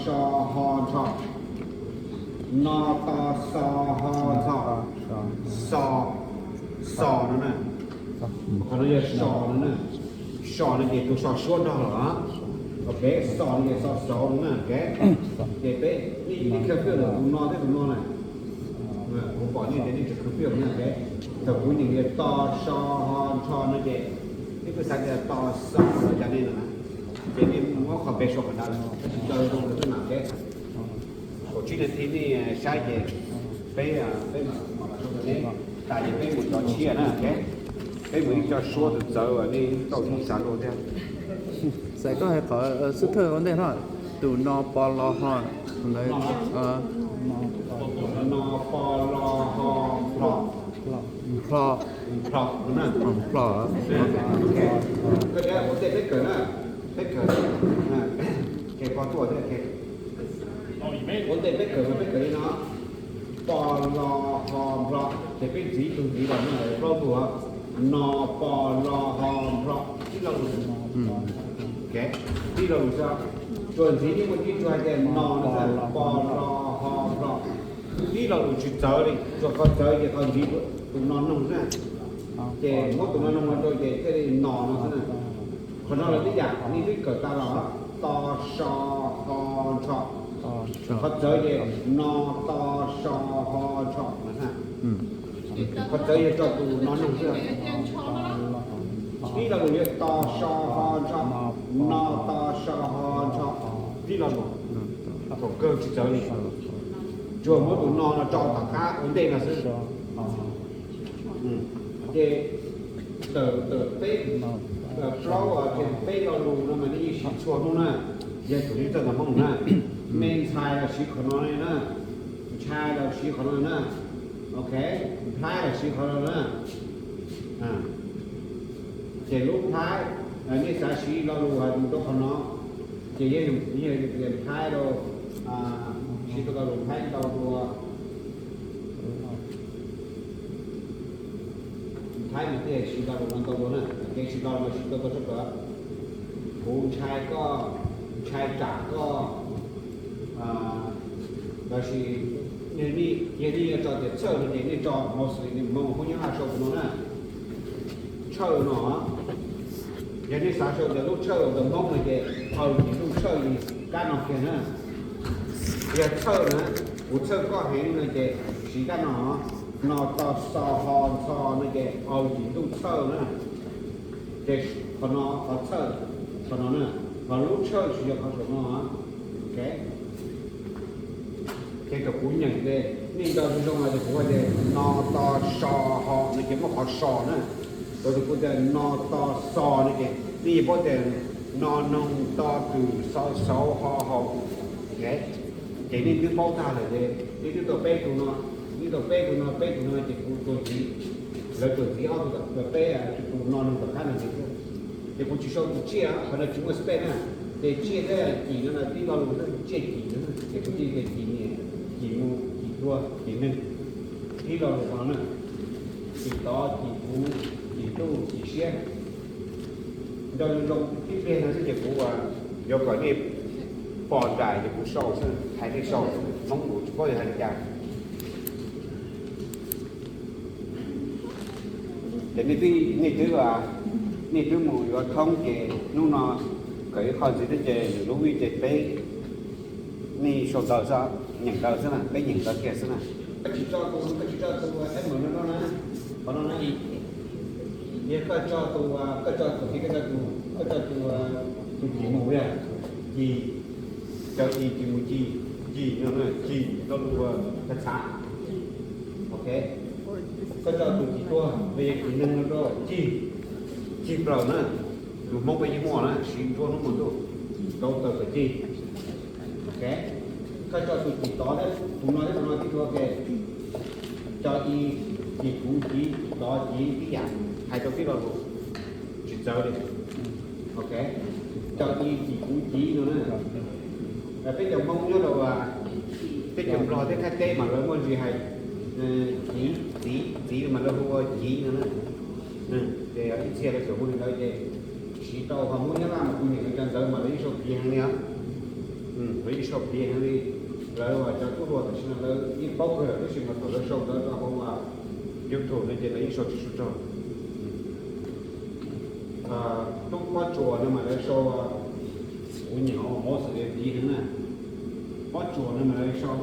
so ho nrho. No to so ho nrho. So, so no na. Qhov no yog so no na. So no ces tus so suab nrog los. Ok, so no ces so xauv no na. Ok, ces peb nej cia li khawb fiab tus no thiab tus no na. Kuv pom nej tias nej tseem khawb fiab na. Ok, thaum kuv nyeem tias to so ho nrho no ces nej kuj xav tias to so los cas nej no na. Ces nej muab qhov pem suav qhov ntawd, tab sis coj zoo rau peb mam teb. Kaum tsib nas this nej saib ces peb, peb mam los rau nej, tas ces peb mus cov tshiab na. Ok, peb mus ib co suab tus txawv uas nej tau ib xav luag thiab. Xav koj hais qhov xub thawj ua ntej no, tus no po lo ho, no po lo ho nplho. Nplho. Nplho no na. Nplho. Koj ua ntej peb kawm na, peb kawm, ces koj tuaj thiab. Ua ntej peb kawm mas peb kawm li no, po lo ho nplho, ces peb ntxiv tus ntxiv los no plaub tus, no po lo ho nplho, tib lo lus. Tib lo lus xwb, tsuas ntxiv yeej muaj tib tug hais tias no no xwb, po lo ho nplho. Tib lo lus tsis txawv li, tsuas qhov txawv ces qhov ntxiv tus no noog xwb. Ces muab tus no noog los rau ces thiaj li no no xwb na. Qhov no lawv twb yam nej twb kawm tas los, to so ho nrho. Qhov txawv ces no to so ho nrho no. Qhov txawv yog tso tus no noog xwb. Tib lo lus yog to so ho nrho, no to so ho nrho. Tib lo lus, thaum kawg tsis txawv li, tsuas muab tus no no tso tom qab ua ntej no xwb. Ces tawm tawm peb, plaub ces peb lo lus no mas nej yeej siv txhua hnub na, yog tus li txawj ntawv Hmoob na. Me ntxhais los siv qhov no na, ntshai los siv qhov no na, ok, nplhaib los siv qhov no na. Ces lub nplhaib, nej xav siv lo lus hais mus rau qhov no, ces yog nplhaib rau, siv tau lo lus nplhaib ntau dua. Nplhaib mas thiaj siv lo lus no ntau dua na, kev siv lo lus mas siv tau tau sab plaws. Kuv ntshai koj, ntshai tsam koj, lossis yog nej yuav tso tias txhawj no ces nej tso mostly nej Hmoob Nyab Laj sau tus no na. Txhawj no, yog nej xav sau tias lub txhawj ntawm Hmoob no ces aw yim ntuj txhawj li kab no kiag na. Yog txhawj na, kuv txhawj koj heev no ces siv kab no, no to xo ho ntxho no ces aw yim ntuj txhawj na. Ces qhov no qhov txhawj, qhov no na, qhov lub txhawj tsis yog qhov saum no. Ok, ces thaum kuv nyeem ces nej nco zoo zoo hais tias kuv hais tias no to so ho no ces muaj qhov so na. Thaum kuv tias no to xo no ces nej yeej paub tias no noog to kws xo xauv ho haus. Ok, ces nej twb paub tag lawm ces nej twb tau peb tus no, nej tau peb tus no, peb tus no ces kuv tsuas ntxiv, lawv tsuas ntxiv ob tug, peb tus no noog tom qab no ntxiv thiab. Ces kuv tsis sau tus tsiaj, qhov no tsis muaj space na. Ces tsiaj thiab cim no tib lo lus, tsiaj cim no ces kuv thiaj tias cim niam, cim mus, cim tuag, cim neeg. Tib lo lus no na, cim tod, cim kuv, cim ntuj, cim siab. Nco zoo zoo tib pliag no xwb ces kuv yuav kom nej pom nraim ces kuv sau xwb, hais nej sau xwb, Hmoob mus tsis paub yuav hais li cas. Ces nej twb, nej twb, nej twb mus yuav thoob ces hnub no kawm ib qho ntxiv thiab ces lub vij ces peb, nej sau ntawv xwb, nyeem ntawv xwb na, peb nyeem ntawv kiag xwb na. Koj tsis tso tus, koj tsis tso tus F M no no na, qhov no na, yog koj tso tus, koj tso tus, koj tso tus, koj tso tus, tus cim mus yog cim, cov cim, cim mus cim, cim no na, cim lo lus txhav. Ok, koj tso tus cim tuag los yog cim neeg no rau cig, cig plaws na. Lus Hmoob peb yeej muaj na, siv nruab hnub hmo ntuj, rau taws kom cig. Ok, koj tso tus cim tod thiab tus no thiab tus no tib tug, ok, cov i, cim kuv civ, cim tod civ tib yam, hais rau tib lo lus, tsis txawv li. Ok, cov i cim kuv civ no na. Peb cov Hmoob nyob rau teb chaws Nplog thiab Thaib teb mas lawv muaj ntsis hais civ, txiv, txiv mas lawv hu ua civ no na. Ces ib txhia lawv tsuas hu li ntawd ces siv rau qhov Hmoob Nyab Laj mas kuv nyeem cov ntawv mas lawv yeej sau civ heev li os. Lawv yeej sau piav heev li. Lawv cov tub hluas tam sim no lawv yeej paub kawg lawm, tab sis mas thaum lawv sau ntawv rau hauv YouTube no ces lawv yeej sau tsis tshua raug. Tub Pob Tsuas no mas lawv sau, kuv nyiam hauv mos xwm piav heev na. Pob Tsuas no mas lawv sau,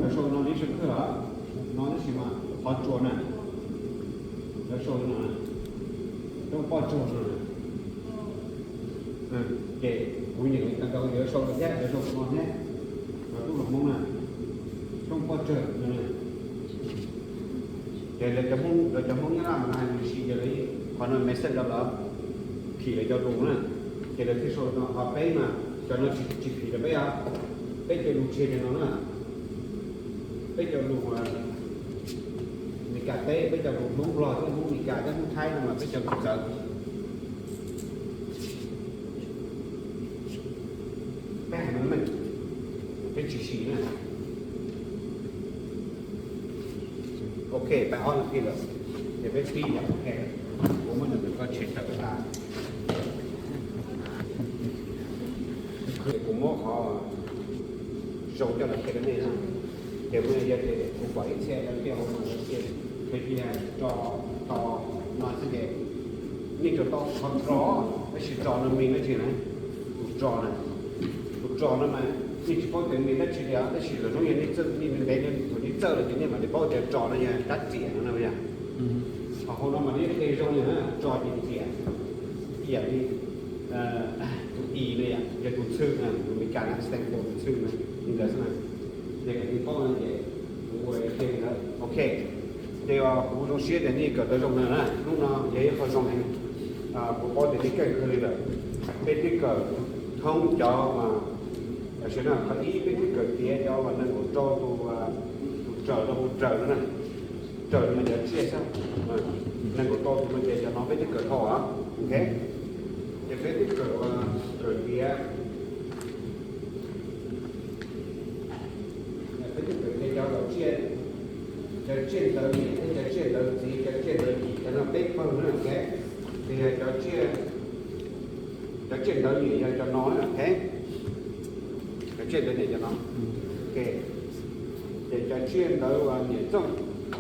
lawv sau no li sau kawg los, no tab sis mas Qhov Tsuas na, lawv sau no, Tub Pob Tsuas no. Ces kuv nyiam li tau ntau, lawv sau no thiab, lawv sau no thiab, los tub los Hmoob na, Tub Pob Tsawg no. Ces lawv cov Hmoob, lawv cov Hmoob Nyab Laj mas no hais lus si ces lawv qhov no message rau lawv, phim lawv cov lus na, ces lawv thiaj sau no. Ho peb mas cov no tsis phim rau peb os, peb cov lus tseg cov no na, peb cov lus Meskas teb, peb cov lus Hmoob Nplog thiab Hmoob Meskas thiab Hmoob Thaib no mas peb cov lus txawv. Peb hais meej meej, peb tsis sim na. Ok, peb ob lwm kij lawm, ces peb pib yam ok. Kuv muab nws koj tshem tawm tas. Kuv muab qhov zoo coj los qhia rau nej na. Ces kuv yog tias kuv pom ib txhia lawv tias hauv no lawv tias, lawv tias tso, tso no xwb ces nej tsuas tau qhov tso, tab sis tso no mean dab tsi na? Tus tso na, tus tso no mas nej tsis paub tias mean dab tsi tiag, tab sis lwm hnub yog nej txawj, nej ntev ntev thaum nej txawj lawm ces nej mam li paub tias tso no yog rab riam no na yom. Ho hauv no mas nej qhia zoo li na, tso ces riam, ib yam li tus E no yom, yog tus txhwj na, tus Meskas na, stand for tus txhwj na, li ntawd xwb na. Ces kom nej paub no ces kuv ua qhia li ntawd. Ok, ces kuv zoo siab tias nej kawm tau zoo na. Hnub no yog ib qho zoo heev, kuv paub tias nej keej kawg li lawm. Peb twb kawm thoob cov, tam sim no qhov ib peb twb kawm tiav cov uas nees nkaum rau tus, tus raws rau hauv raws no na. Raws no mas cov tsiaj xwb, nees nkaum rau tus no ces cov no peb twb kawm dhau. Ok, ces peb twb kawm, kawm tiav, peb twb kawm tiav cov uas tsiaj, cov tsiaj ntawv niam thiab cov tsiaj ntawv txiv, cov tsiaj ntawv yim, cov no peb pawg na. Ok, ces yog cov tsiaj, cov tsiaj ntawv niam yog cov no na. Ok, cov tsiaj ntawv niam cov no. Ok, ces cov tsiaj ntawv uas niam txooj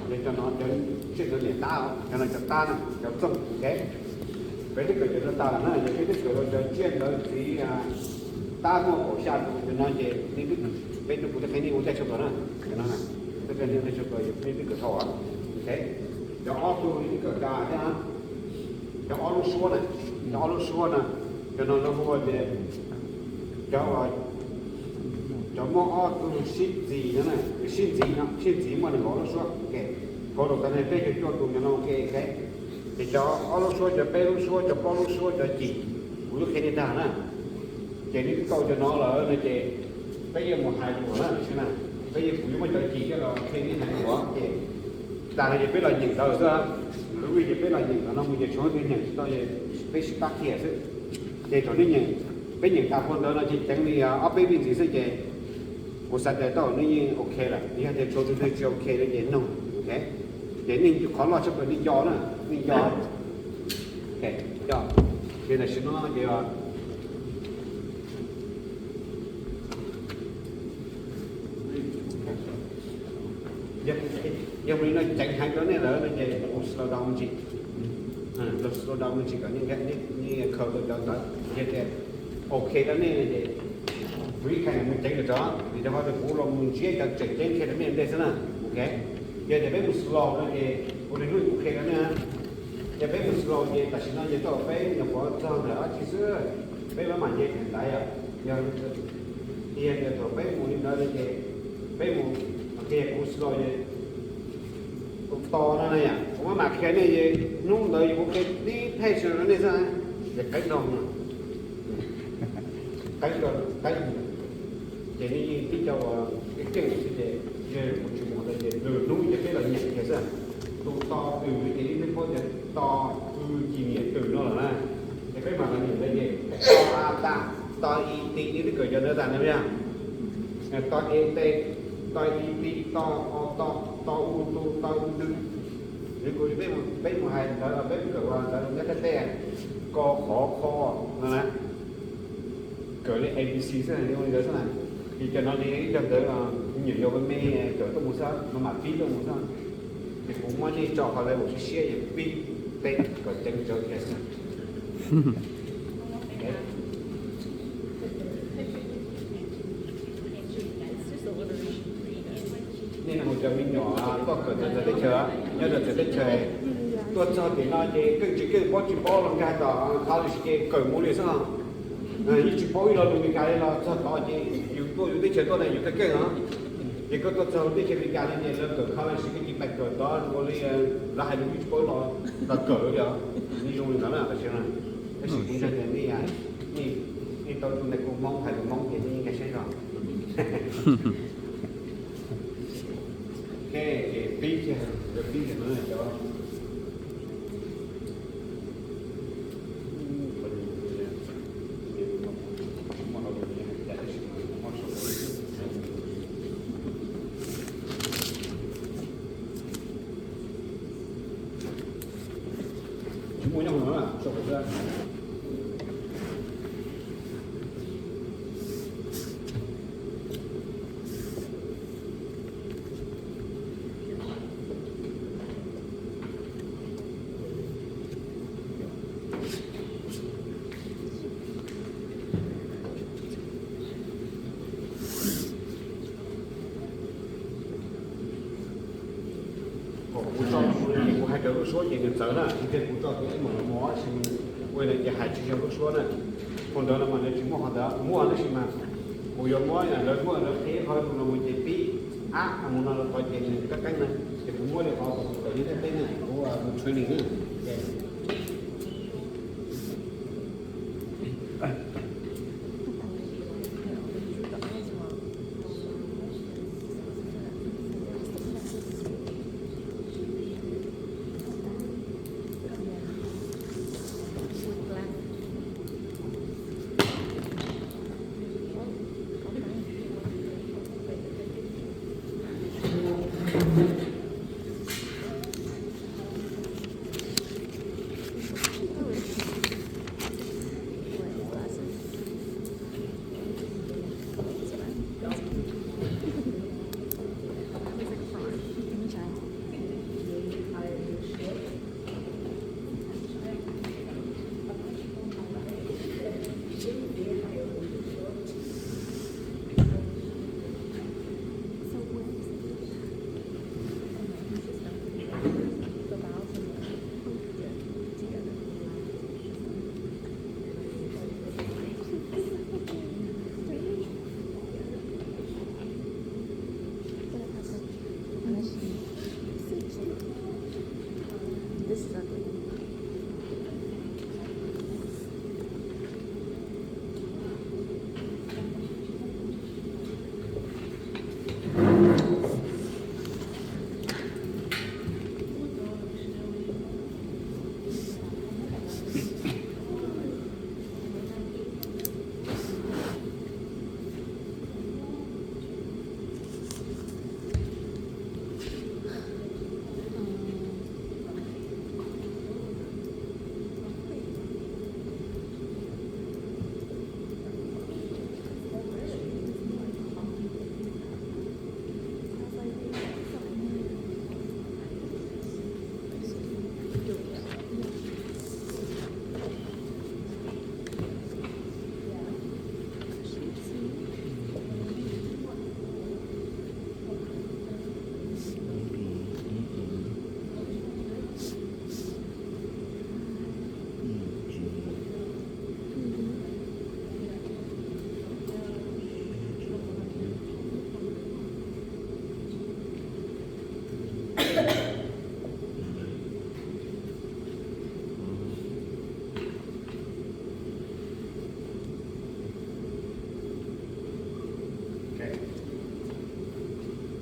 yog cov no, cov tsiaj ntawv niam tab, cov no cov tab na, cov txooj. Ok, peb twb kawm cov no tas lawm na, ces peb twb kawm rau cov tsiaj ntawv txiv tab muaj kaum xya tus, cov no ces peb twb, kuv twb qhia nej ua ncaj tshaj plaws na, cov no na, twb qhia nej ua ncaj tshaj plaws, nej twb kawm dhau. Ok, cov ob tug nej twb kawm tas thiab. Cov ob lub suab na, cov ob lub suab na, cov no lawv hu tias cov, cov muaj ob tug sib txis no, sib ntxiv no, sib ntxiv muaj nees nkaum lub suab. Ok, kauv laus tas ne peb caug cuaj tus cov no. Ok, ok, ces cov ob lub suab, cov peb lub suab, cov plaub lub suab, cov cim, kuv twb qhia nej tag na. Ces nej twb tau cov no lawm no ces peb yuav mus hais dua na, tam sim no peb yuav, kuv yuav muab cov cim coj los qhia nej hais dua. Ces tas no ces peb los nyeem ntawv xwb, lub vij ces peb los nyeem ntawv no mus ces tshuav leej twg nyeem tsis tau, peb sib pab qhia xwb. Ces thaum nej nyeem, peb nyeem tas puag ntawd no ces ceev li ob peb vij ntxiv xwb ces kuv xav tias tau nej yeej ok lawm. Yog tias tshuav tus twg tsis ok no ces no. Ok, ces nej qhov loj tshaj plaws nej nco na, nej nco. Ok, nco. Ces tam sim no ces yog li no ceev heev rau nej lawm no ces kuv slow down me ntsis, slow down me ntsis kom nej khaws tau cov ntawv. Yog tias ok rau nej no ces kuv ib khaj mus ceev lawm tso, vim rau qhov tias kuv los mus ntsiab cov tseem ceeb qhia rau nej ntej xwb na. Ok, yog tias peb mus slow no ces ua li hnub kuv qhia rau nej, yog peb mus slow ces tam sim no ces tau peb nyuam qhuav txog ntawm dab tsi xwb, peb maj mam nce dheev ntaiv yom. Yog tias thaum peb mus li ntawd no ces peb mus, kuv slow ces tus tos no na yom, kuv maj mam qhia nej, hnub ntawd kuv qhia tib page rau nej xwb, ces qeeb nrog, qeeb, qeeb, ces nej yeej tib co uas keej keej xwb ces yog kuv tsis mus ntawd ces lwm hnub ces peb los nyeem kiag xwb. Tus to twm ces nej twb paub tias to, w, ci niam twm no lawm na. Ces peb mam los nyeem ntawd ces to a ta, to i ti, nej twb kawm cov ntawd tas na yom. To e te, to i ti, to o to, to u tu, to w tu. Yog kuv, peb mus hais ntawd los peb mus kawm ua ntawd rau nyob tej tej, ko qhov kho no na. Kawm li A B C xwb, li ua li ntawd xwb na. Ces cov no li ib co ntawd me nyuam yaus me me kawm tuaj mus xwb, maj mam pib tuaj mus xwb. Ces kuv muab nej tso qhov level siab siab es pib peb kom ceev tsawv kiag xwb. Nej mus cov me nyuam tuaj kawm ntawm txawv teb chaws, nyob rau txawv teb chaws, tuaj txog tim no ces keej tsis keej paub tsis paub los nkag tom college ces kawm mus li xwb. Yeej tsis paub ib lo lus Meskas li los txog tod ces yus tuaj yus teb chaws tuaj na yus tau keej os. Ces koj tuaj txog teb chaws Meskas li ces lawv kawm college koj cia li paim kawm tod ua li lawv hais lus yeej tsis paub los, los kawm li os. Nej zoo li ntawd na tam sim no. Tab sis kuv ntseeg tias nej, nej tau tus ntawm kuv Hmoob hais lus Hmoob ces nej yeej nkag siab zog. Ces pib kiag, pib kiag no cov tsis muaj nyob hauv no, sau hauv xwb. Kom kuv tso, kuv hais cov lub suab ces nws txawv na, tias kuv tso tus email no mus tab sis ua li ces hais tsis yog lub suab na. Qhov ntawd no mas nws tsis muaj qhov ntawd, muaj tab sis mas kuv yuav muab lawv muaj lawv qhia qhov lus no mus ces pib ab mus no los qhov ces nws kab qeeb na. Ces kuv muab li qhov kuv tawm li thaj teb na, kuv mus training na.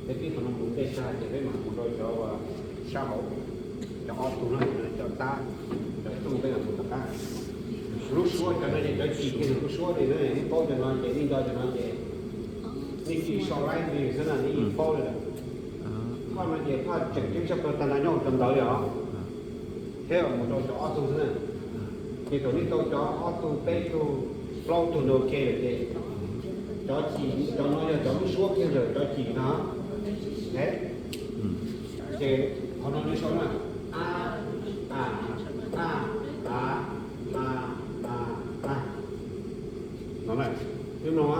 Peb pib qhov no mus ntej tag ces peb mam mus rau cov sab hauv, cov ob tug no, cov tab, cov tub peb mam mus tom qab. Lub suab cov no ces cov cim kiag lub suab li na, nej paub cov no ces nej nco cov no ces nej cia sau laib li xwb na, nej yeej paub li lawm. Koj no ces koj tseem ceeb tshaj plaws tag nrho nyob hauv cov ntawd li os. Thiab mus rau cov ob tug xwb na. Ces thaum nej tau cov ob tug peb tug plaub tug ntawd ua ke lawm ces cov cim, cov no yog cov lub suab kiag ntawm cov cim no. Ces qhov no nej sau na, a, a, a, a, a, a, a. No na, wb mloog,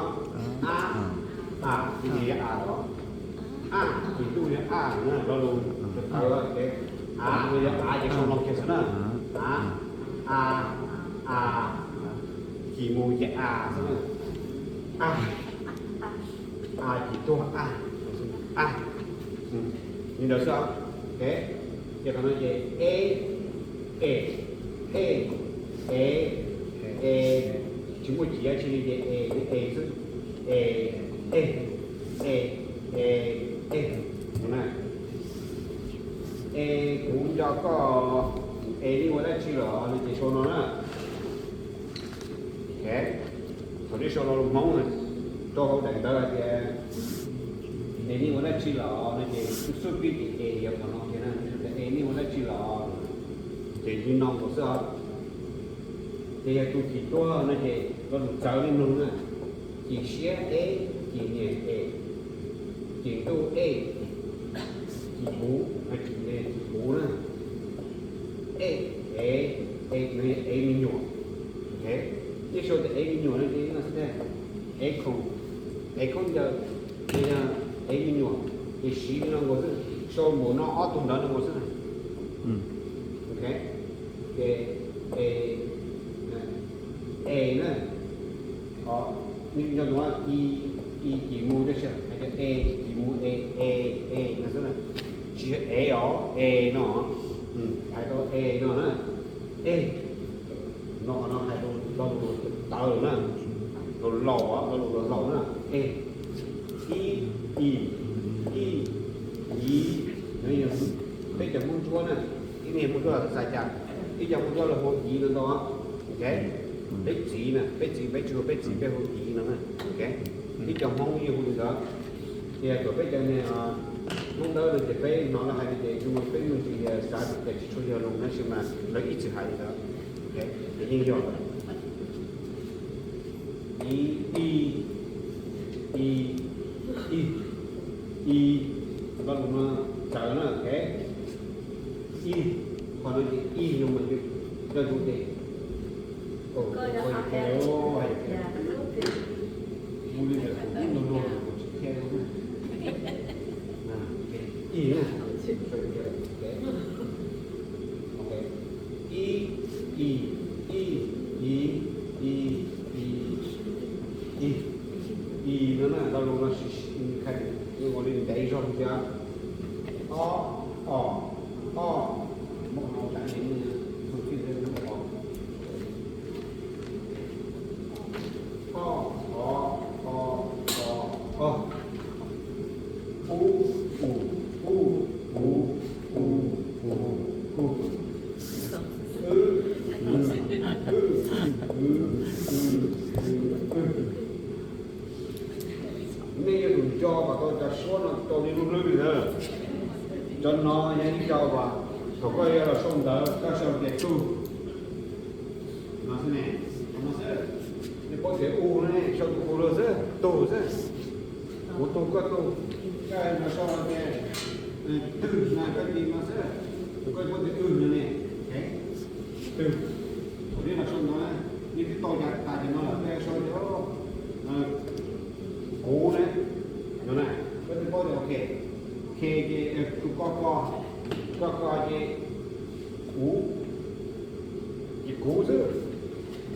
a, a, a, ces yog a los, a, ces ntuj yog a na, lo lus tawv, a no yog a ces sau no kiag xwb na. A, a, a, cim mus ces a xwb na. A, a ces tuag a, a, li ntawd xwb. Ces qhov no ces e, e, e, e, e, tsis muaj cim dab tsi li ces e, e xwb. E, e, e, e, e, e, kuv nco koj, e yeej ua dab tsi los no ces sau no na. Thaum nej sau lo lus Hmoob rau hauv daim ntawv hais tias e yeej ua dab tsi los no ces xub pib ces e yog qhov no kiag na, e yeej ua dab tsi los, ces li no nkaus xwb os. Ces yog tus cim tuag no ces lo lus txawv nej mloog na, cim siab e, cim niam e, cim ntuj e, cim kuv, cim kuv na. E, e, e, e me nyuam. Nej sau tias e me nyuam no ces no xwb, e khoom, e khaub ncaws, ces yog e me nyuam, ces siv li no nkaus xwb, sau npaum no ob tug ntawd no nkaus xwb. Ces e, e na, nco ntsoov, i, i cim mus tab sis hais tias e cim mus e, e, e no xwb na. Tsis yog e os, e no, hais tau e no na, e. No qhov no hais lo lus tawv na, laus laus, lo lus laus laus na, e, i, i, i, i, no yog peb cov Hmoob Ntsuab na, ib niag Hmoob Ntsuab los xav cas, ib cov Hmoob Ntsuab los hu i no ntau. Peb txiv na, peb txiv peb tsis hu peb txiv, peb hu i no na. Ib cov Hmoob yeej hu li ntawd. Ces thaum peb cov niag Hmoob Dawb no ces peb hnov lawv hais li ces peb yeej tsis xav tias tsis tshua yog lus tab sis mas lawv ib txwm hais li ntawd. Ces yeej yog i, i, i, i, i, lo lus no txawv na, ok. I, qhov no ces i no mas yog tus tes. Mus li ntawm kuv lub no no kuv tsis qhia. I na. I, i, i, i, i, i, i, i no na, lo lus no sis sis khai ua li ntev zog thiab. O, o, o, muab no tag, o, o, o, o, o, u, u, u, u, u, u, u, u, u, u, u, u, u. Nej yuav tsum nco kom tau cov suab no tau li lub hlwb li ntawd. Cov no yog ib co uas thaum koj yuav los sau ntawv koj sau tias tug no xwb ne, no xwb. Nej paub tias u ne, sau tus u lawm xwb, tug xwb. Kuv tug koj tug, koj los sau tias twg no koj tis no xwb, koj paub tias twg no ne, twg. Thaum nej los sau ntawv, nej twb tau yav tas cov no lawm, koj sau tias kuv ne, no na, koj twb paub tias ok, ok ces tus ko ko, ko ko ces kuv, ces kuv xwb,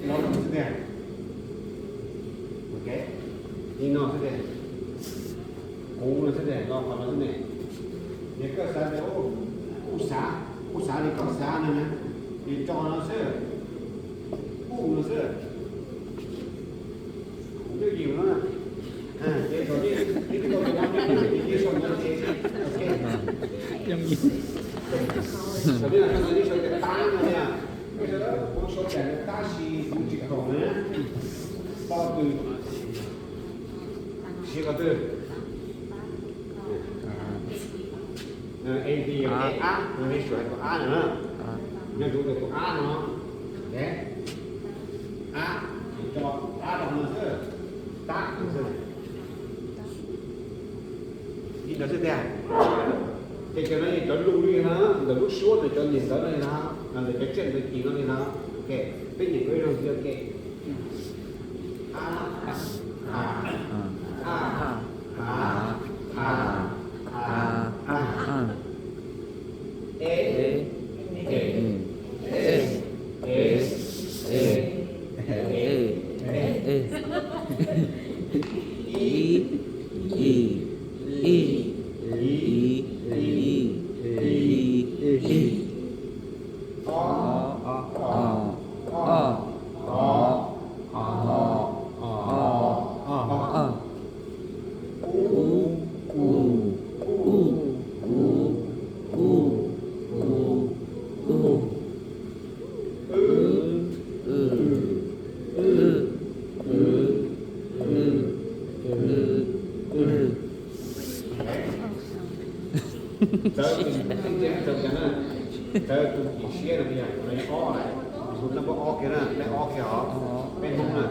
no xwb tiag. Ok, li no xwb tiag. Kuv no xwb tiag, los qhov no xwb ne. Yog koj xav tias kuj xav, kuj xav li koj xav no na, ces tso no xwb, kuj no xwb. Kuv twb yim no na. Ces thaum nej, nej twb tau cov no, nej twb sau no ces, ok. Thaum nej los sau no nej sau tias tab no na, kuv sau tias tab sis kuv tsis khoom na. Tau twg? Siv qhov twg? A, a, no nej suav tus a no na. Nyob tus tus a no. Ab, ces tso Li ntawd xwb tiag. Ces cov no yog cov lus li no, ntawm lub suab ntawm cov niam ntawv no li no, ntawm cov tsiaj ntawv cim no li no. Ok, peb nyeem ib zaug xwb, ok. A, a, a, a, a, a, a, a. E, e, e, e, e, e, e. I, i, i, i, i, i, i, i. O, o, o, o, o, o, o, o. U, u, u, u, u, u, u. Txawv tus cim siab no yog ob lawm, tus no muaj ob kiag na, leej ob kiag os, peb Hmoob na,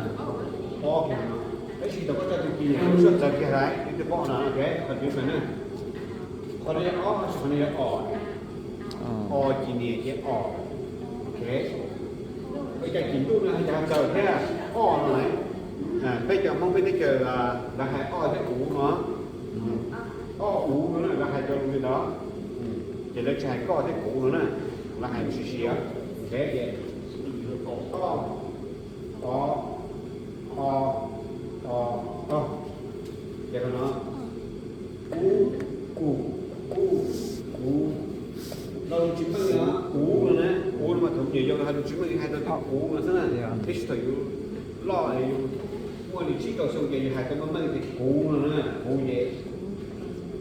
ob kiag no. Tab sis thaum koj tso tus cim niam lub suab txawv kiag lawm, ib tug pom no, ok, qhov twg ntawm na, qhov no yog ob, qhov no yog os, os cim niam ces os, ok. Ua cas cim ntuj no cas txawv thiab, os no lawm. Peb cov Hmoob peb teb chaws lawv hais os thiab kuv no, os uv no na, lawv hais cov lus li ntawd, ces lawv tsis hais koj thiab kuv no na, lawv hais lus siav siav, ok, ces os, os, os, os, os, ces qhov no, u, u, u, u. Los lus tsis meej no, kuv no na, kuv no mas thaum me nyuam yaus hais lus tsis meej hais tau tias kuv no xwb na, tab sis thaum yus loj yus muaj li tsib rau xyoo ces yus hais tau meej meej tias kuv no na, kuv ces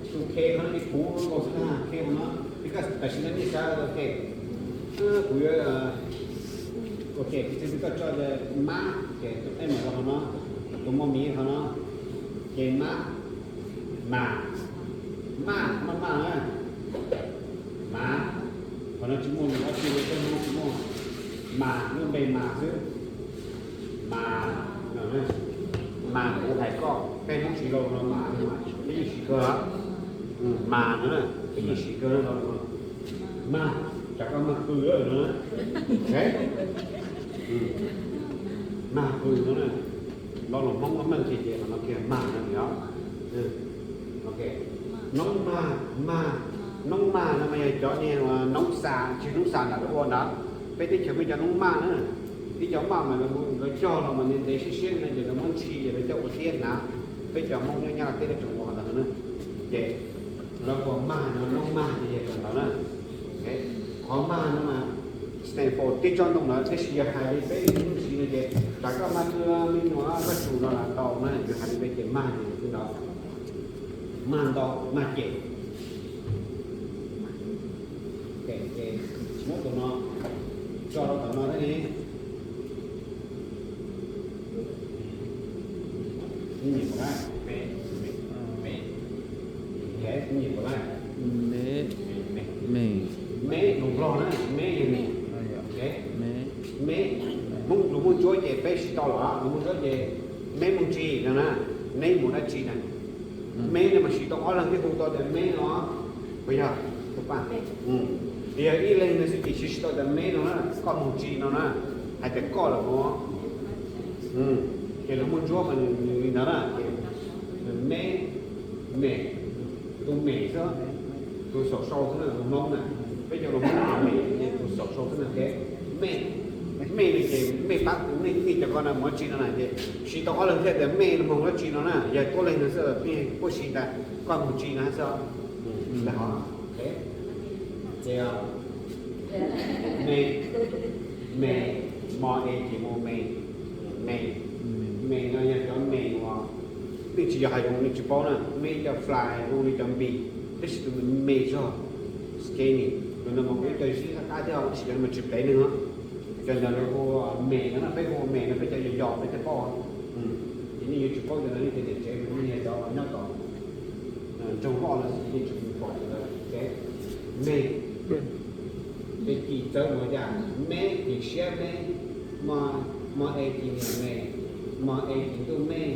tus K qhov no ces kuv nkaus xwb na, K qhov no, tam sim no nej xav tias kuv yuav, ok, piv txwv koj tso mab ces tus qej mus rau qhov no, tus muaj miv qhov no, ces mab, mas, maj, maj maj na, mas, qhov no tsis muaj lus dab tsi li, peb Hmoob tsis muaj, mas, lub npe mas xwb. Mas, mas kuv hais koj, peb Hmoob siv lo no mas, peb yeej siv kawg, mas no na, peb yeej siv kawg lo no, mas, tsam koj mag qw no, mag qw no na, lo lus Hmoob meej ces ces qhov no kiag mag no os. Noob mag, mag, noob mag no mas yog cov niag noob xas, tsis noob xas nram lawv ua ntawd. Peb teb chaws muaj cov noob maj na, ib cov maj mas lawv cog los mas ntev ntev siab siab no ces lawv muab ntshis ces lawv coj ua tiab hnav. Peb cov Hmoob nyob Nyab Laj teb lawv tseem ua qhov ntawd na, ces lawv ua mag no, noob mag ces yog cov ntawd na. Qhov mag no mas stand for tib tsob ntoo ntawd, tab sis yog hais li peb Hmoob siv no ces tsam koj mag qw me nyuam vaj tsum no los tau na, yog hais li peb ces mag ces yog xwb ntawd. Mag ntau, mag cem. Ces muab tus no tso rau tom no thiab ne. Nyiam puas laij? Me, me, me. Me, me, me. Me, lus Nplog na, me yog me. Me, me. Hmoob, lus Hmoob Ntsuab ces peb siv tau los, lus Hmoob Ntsuab ces me mus tsis no na, neb mus dab tsi na. Me no mas siv tau ob leeg thiaj hu tau tias me no, puas yog? Yog ib leeg no xwb ces siv tsis tau tias me no na, koj mus tsis no na, hais tias koj lawm mus. Ces lus Hmoob Ntsuab mas nws li ntawd na, ces me, me, tus me xwb, tus xaum sau xwb na, lus Hmoob na, peb cov lus Hmoob tus me ces tus xaum sau xwb na, me, me no ces me pab nej cov ko na mus dab tsi no na, ces siv tau ob leeg thiaj tias me no mus dab tsi no na, yog tuab leeg no xwb peb kuj siv tias koj mus tsis no xwb. Ces me, me, mo e ces mus me, me, me no yog cov me uas nej tsis yog hais zoo nej tsis paub na, me cov fly zoo li cov npis, tab sis tus me zog skinny, tus no mas kuj cov zib qab qab thiab, tab sis cov no mas tsis plev neeg os. Cov ntawd lawv hu me no na, peb hu me no peb cov yos yos peb thiaj paub. Ces nej yuav tsis paub cov no, nej cov niam tsev mas nej yog cov nyob tom nroog loj no ces nej tsis pom cov ntawd. Me, ces cim txawv mus cas, me cim siab me, mo, mo e cim niam me, Mos es ces ntuj mej,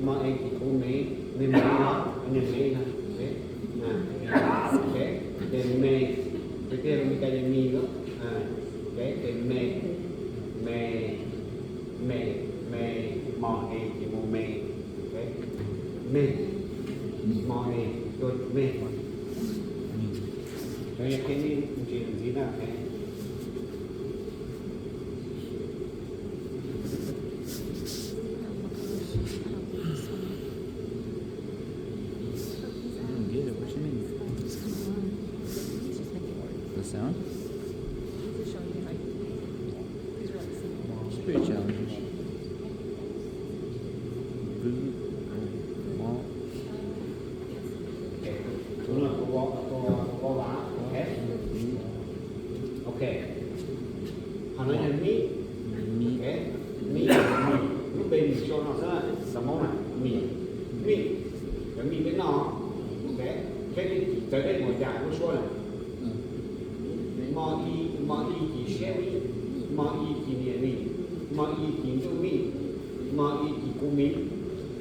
mos es ces kuv mev, nws mev no, nws mev no. Ces mej, ces tiag tiag Meskas ces mis, ces mej, mej, mej, mej, mos es ces mus mes, mej, mos es tuag mej. Cov yog qhia nej ntsis ntxiv na. The sound? It's pretty challenging. Boo. Mom. Ok. Qhov no yog mib. Mib. Mib, lub npe mis sau no xwb, Xab Moob na, mis, mib, cov mib peb noj. Ok, peb txawv deb mus cas lub suab na. Mo i, mo i kis siab mib, mo i kis niam mis, mo i kis ntuj mib, mo i kis kuv mis.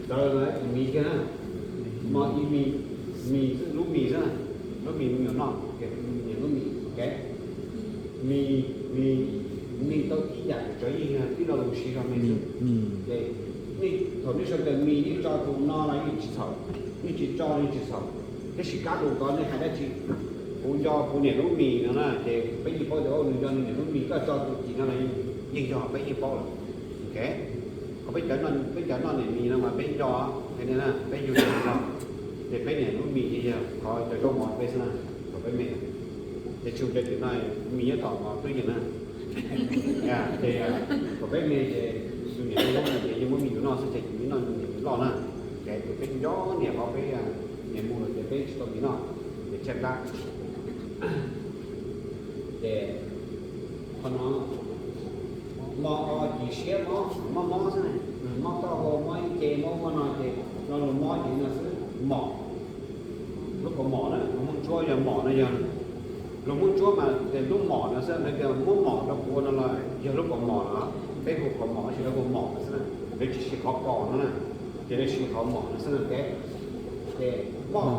Txawv lawm ces mis kiag na. Mo i mis, mis lub mis xwb, lub mis me nyuam noj, niam lub mis. Ok, mis, mis, mis tau tib yam, cov yeej yog tib lo lus siv zog me xwb. Ces nej thaum nej sau tias mis nej tso tus no los yeej tsis txhaum, nej tsis tso yeej tsis txhaum. Tab sis kab lus tod nej hais dab tsi? Kuv nco kuv niam lub mis no na, ces peb yeej paub tias nws nco nws niam lub mis, koj tso tus kis no los yeej yog, peb yeej paub lawm. Ok, qhov peb cov, peb cov noj niam mis no mas peb nco, peb yug no, ces peb niam lub mis ces yog qhov cov zaub mov peb xwb na, thaum peb me. Ces tsis cov tim no, mis nyob tom mov twb yeej na. Ces thaum peb me ces tus niam lub mis ces yeej muab mis yus noj xwb ces yus noj mis loj na. Ces peb nco niam qhov peb niam mus lawm ces peb tsis tau mis noj, ces tshaib plab. Ces qhov no, mo o kis siab mob, mob mob xwb, mob taub hau, mob ib ce, mob ub mob no ces lo lus mob ces no xwb, mom. Lub kaus mom na, lus Hmoob Ntsuab yog mom no yog, lus Hmoob Ntsuab mas ces lub mom no xwb, lawv tias muab mom rau kuv no los yog lub kaus mom no, peb hu kaus mom tab sis lawv hu mom no xwb, lawv tsis siv qhov kos no na, ces lawv siv qhov mom no xwb na. Ces moj,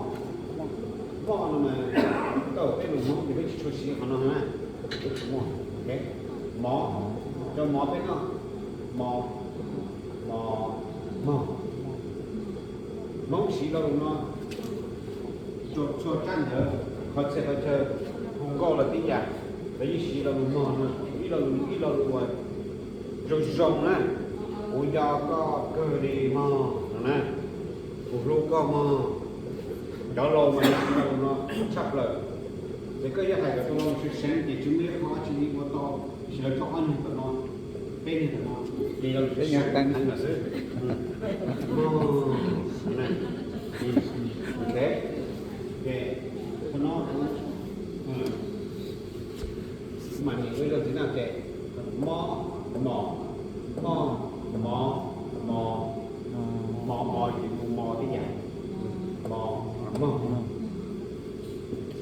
moj no mas tau peb lus Hmoob ces peb tsis tshua siv qhov no na, peb tsis muaj. Mov, cov mov peb noj, mov, mov, mog. Hmoob siv lo lus no txhua tsab ntawv, qhov txhia qhov chaw, hu nkauj los tib yam, lawv yeej siv lo lus mog no, ib lo lus, ib lo lus uas zoo zoo na, kuv nco koj kawg li mog no na, kuv hlub koj mog. Cov laus mas lawv siv lo lus no tshaj plaws. Ces koj yuav hais kom tus laus seev seev ces tsis muaj ib qho dab tsi li ua tau, tiam sis lawv tso ob nyuag tom no, peb nyuag tom no, ces yog lus seev seev heev lawm xwb. Ok, ces qhov no kuv mam nias ua ib zaug ntxiv na. Ces mob, mom, moj, mov, mos, mos, mos ces mus mos tib yam, mos, mog.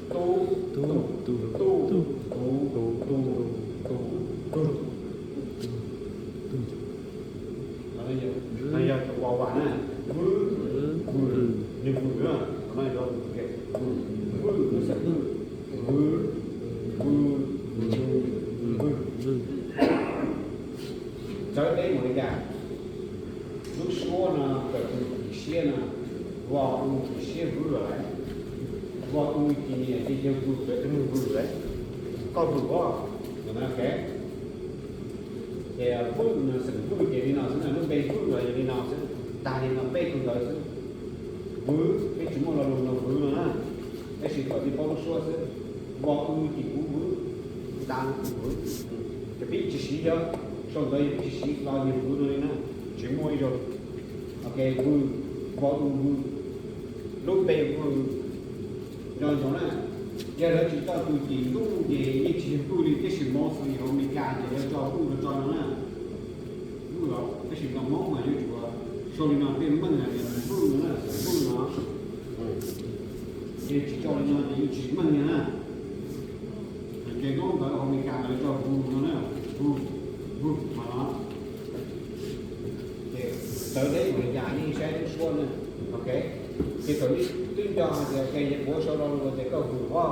Tub, tub, tub, tub, tub, tub, tub. No yog tus vau vas na, vwb, vwm, nws vwm na, qhov no yog vwm, vwm, vwm, vwm, vwm. Txawv deb mus li cas? Lub suab no tawm tus kis siab no, vos u kis siab vwb lawm, vos u kis niam ces yog vwm lawm, tus nws vwm lawm, koj vwm os, no ok. Ces vwj no xeem vwj ces li no xwb na, lub npe vwj los yog li no xwb, tag li no peb tug ntawd xwb. Vwv, peb tsis muaj lo lus no vwv no na, tab sis kom nej paub lub suab xwb. Vos u ces kuv vwv, da vwv, ces peb tsis siv, yog sau ntawv yog peb tsis siv los yog vwv no li na, tsis muaj ib zaug. Ok, vwj, vos u vwj, lub npe vwj. Nco ntsoov na, yog lawv tsis tso tus cim ntuj ces yeej tsis yog vwj li, tab sis Moob xws li hauv Amelikas ces lawv tso vwj los tso no na. Vwj los, tab sis ntawm Hmoob mas yuav tsum sau li no tej meej na, vwj no na, vwj no. Ces tsis tso li no ces yeej tsis meej li na. Ces Moob ntawd hauv Amelikas lawv tso vwj no na, vwj, vwj no. Ces Ua ne, ok. Ces thaum nej twb nco hais tias ok, yog kuv ua sau lo lus tias koj hwm voj,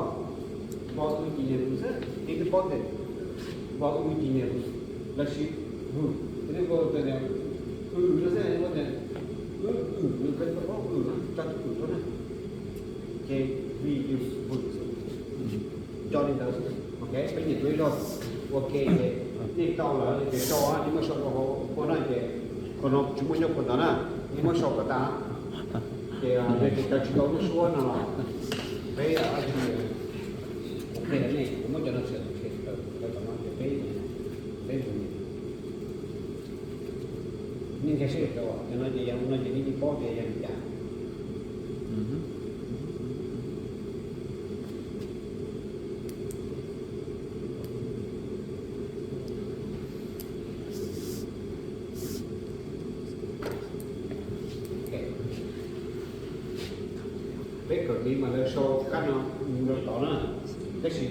voj wb ci nias hwm xwb, nej twb paub tias voj wb ci nias hwm, lossis hwm, nej ua tias wb no xwb, ua tias wb wm no, koj paub wm no, tso tus wm tuaj na. Ces vij yus hwm xwb. Nco li ntawd xwb, ok, peb nyiam tus ib zaug. Ua ke ces nej tau lawm ces sau, nej muab sau rau hauv ua no ces qhov no tsis muaj nyob qhov ntawd na, nej muab sau kom tas. Ces yog tias cov tsis tau lub suab no los peb, ok, nej kuv muab cov no tawm, tawm tom no ces peb, peb, nej nkag siab rau cov no ces yog no ces nej yeej paub tias yog li cas. Peb kawm li mas lawv sau kab no mus rau tod na, tab sis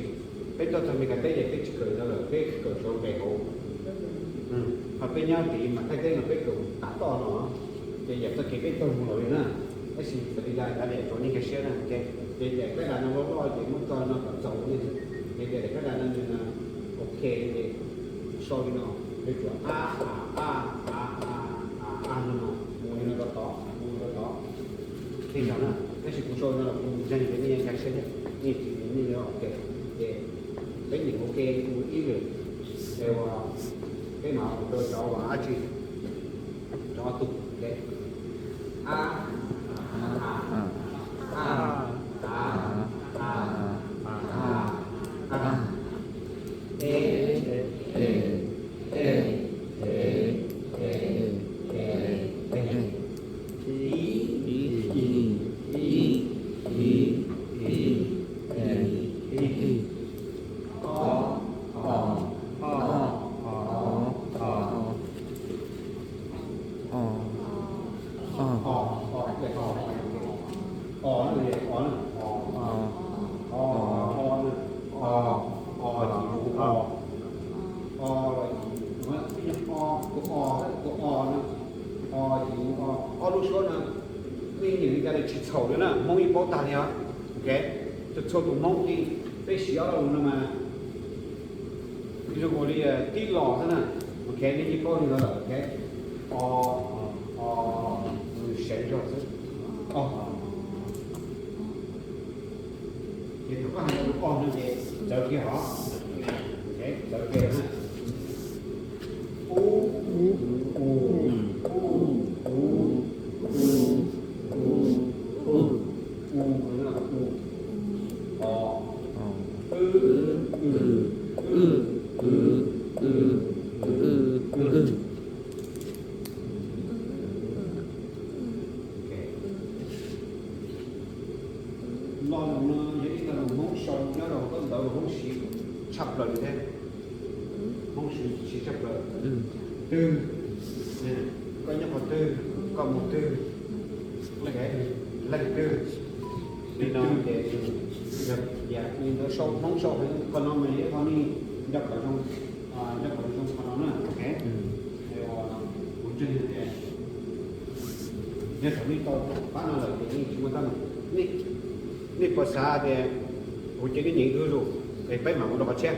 peb tuaj txog Meskas teb ces peb tsis kawm li ntawd lawm, peb kawm sau nqes hauv. Ho peb nyob tim mas Thaib teb mas peb kawm tam toj no, ces yam txoj kev peb taug mus los li na. Tab sis txawm li cas kav liam tsuav nej nkag siab na, ces daim kab das no loj loj ces muab tso no kom txaus li, ces daim kab das no nws ok ces sau li no, yuav tsum a a a a a a no no mus li no rau tod, mus rau tod. Tej zaum na, tab sis kuv sau no los kuv ntseeg tias nej nkag siab thiab, nej tsis, nej ok. Ces peb nyiam ua ke mus ib lwm, es uas peb mam mus rau cov uas dab tsi, cov ob tug, ok. A, a, a, a, a, a, a, e, e, e, e, e, e, e, i, i, i, i, i, i, i, i, o, o, o, o, o. O, o, o, o, o, o, o, o, o, o, o, o, o, tus o, tus o no, o, ob lub suab no, nej nyiam li cas li tsis txhaum li na, Hmoob yeej paub tag li os. Ok, txhua txhua tus Hmoob yeej, peb siv ob lo lus no mas zoo nkaus li tib los xwb na. Ok, nej yeej paub li ntawd lawm, ok. O, o, o, seev zog xwb. O. Ces thaum koj hais lo lus o no ces txawv kiag hov. Ok, txawv kiag na. U, u, u, u, u, u, u, u, u, o, w, w, w, w, w, w. Lo lus no yog ib lo lus Hmoob sau nyob rau hauv ntawv uas Hmoob siv tshaj plaws li thiab. Hmoob siv tshaj plaws. Twg, koj nyob qhov twg, koj mus twg, leej twg, li no ces yog li ntawd sau Hmoob sau qhov no mas ib qho nej nco kom zoo, nco kom zoo qhov no na, ok. Kuv ntseeg tias yog thaum nej tau pab no lawm ces nej tsis muaj teeb meem. Nej puas xav tias kuv cia nej nyeem ib hnub zus es peb mam mus rau qhov tshiab?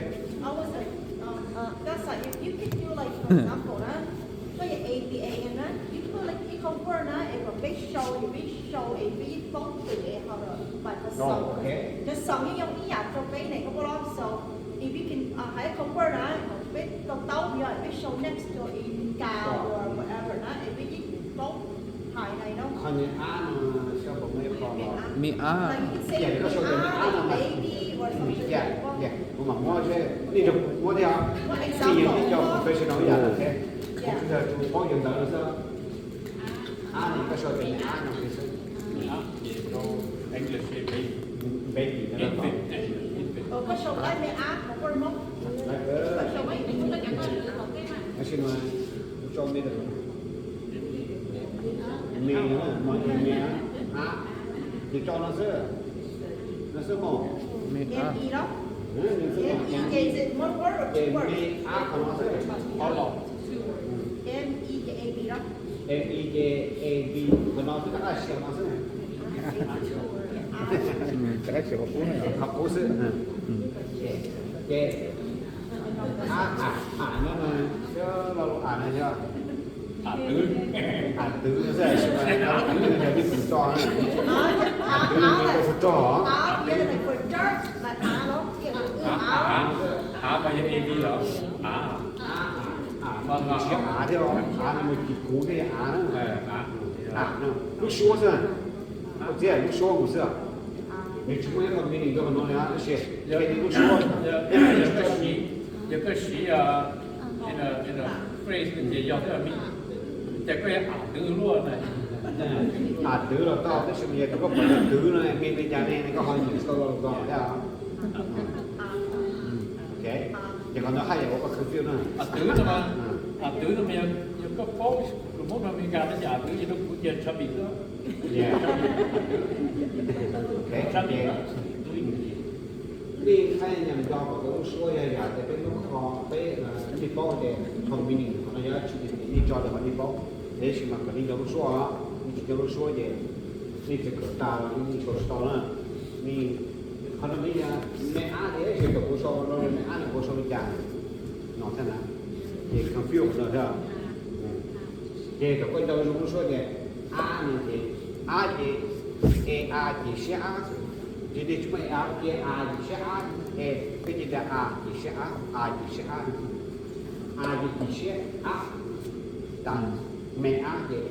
Koj yog A B A na, ib qho Word na es kom peb sau, yog peb sau es peb yeej paub twm es ho mas qhov xaus, cov xaus yeej yog ib yam rau peb ne, koj paub los? So if you can hais qhov Word na, peb tau taub yog peb sau next to a car or whatever na es peb yeej paub hais na, no? Qhov me ab no, me ab, koj sau tias me ab no mas, kuv mam muab, nej nrog kuv muab thiab os. Nej yeej tib co professional ib yam, kuv tsuas yog tus paub yog ntawd no xwb. Ab no koj sau tias me ab no xwb. Baby no, baby. Tab sis mas kuv tso me, me, me ab, ces tso no xwb, no xwb mog. Me ab, ces me ab qhov no xwb, qhov los. E, E, A, B, qhov no twb rov qab siav no xwb. Rov qab siav qhov qub na. Qhov qub xwb. Ces a, a, a no, a no yog a twv, a twv no xwb, a twv no yog vij phủ do na. A twv no yog vij phủ do. A mas yog A B los? A, a, a, a no mus tsis yog av thiab, a no mus tsis kuv thiab, yog av na. A no lub suab xwb, koj txiav lub suab mus xwb. Nws tsis muaj ib qho meaning rau qhov no li tab sis yog lub suab. Yog koj siv phrase ces yog thiab, ces koj yog a twv luaj na. A twv los tau tab sis mas yog tias koj pom yog twv no mean li cas ne, koj ho nyeem tsis tau lo lus ko thiab. Ok, ces qhov no haj yam ua koj confuse na. A twv no mas, a twv no mas yog koj paub lus Hmoob rau Amelikas no ces a twv ces rau kuv ces tshav pim xwb. Nej haj yam nco kom tau lub suab yog yam tias peb muab kho peb, nej paub tias qhov meaning qhov no yog dab tsi ces nej tso rau qhov nej paub. Tab sis mas kom nej nco lub suab, nej tsis nco lub suab ces nej txiav kawm tas los nej sau tsis tau na. Qhov no me ab tias tab sis kom kuv sau no me ab no kuv sau li cas no thiab na. Ces confuse qhov no thiab. Ces kom koj nco zoo lub suab tias ab no ces, ab ces, e a ces siab ab. Ces nej tsis muaj e a, e a ces siab ab, e, peb ces tias a ces siab ab, a ces siab ab, a ces siab ab. Tas me ab ces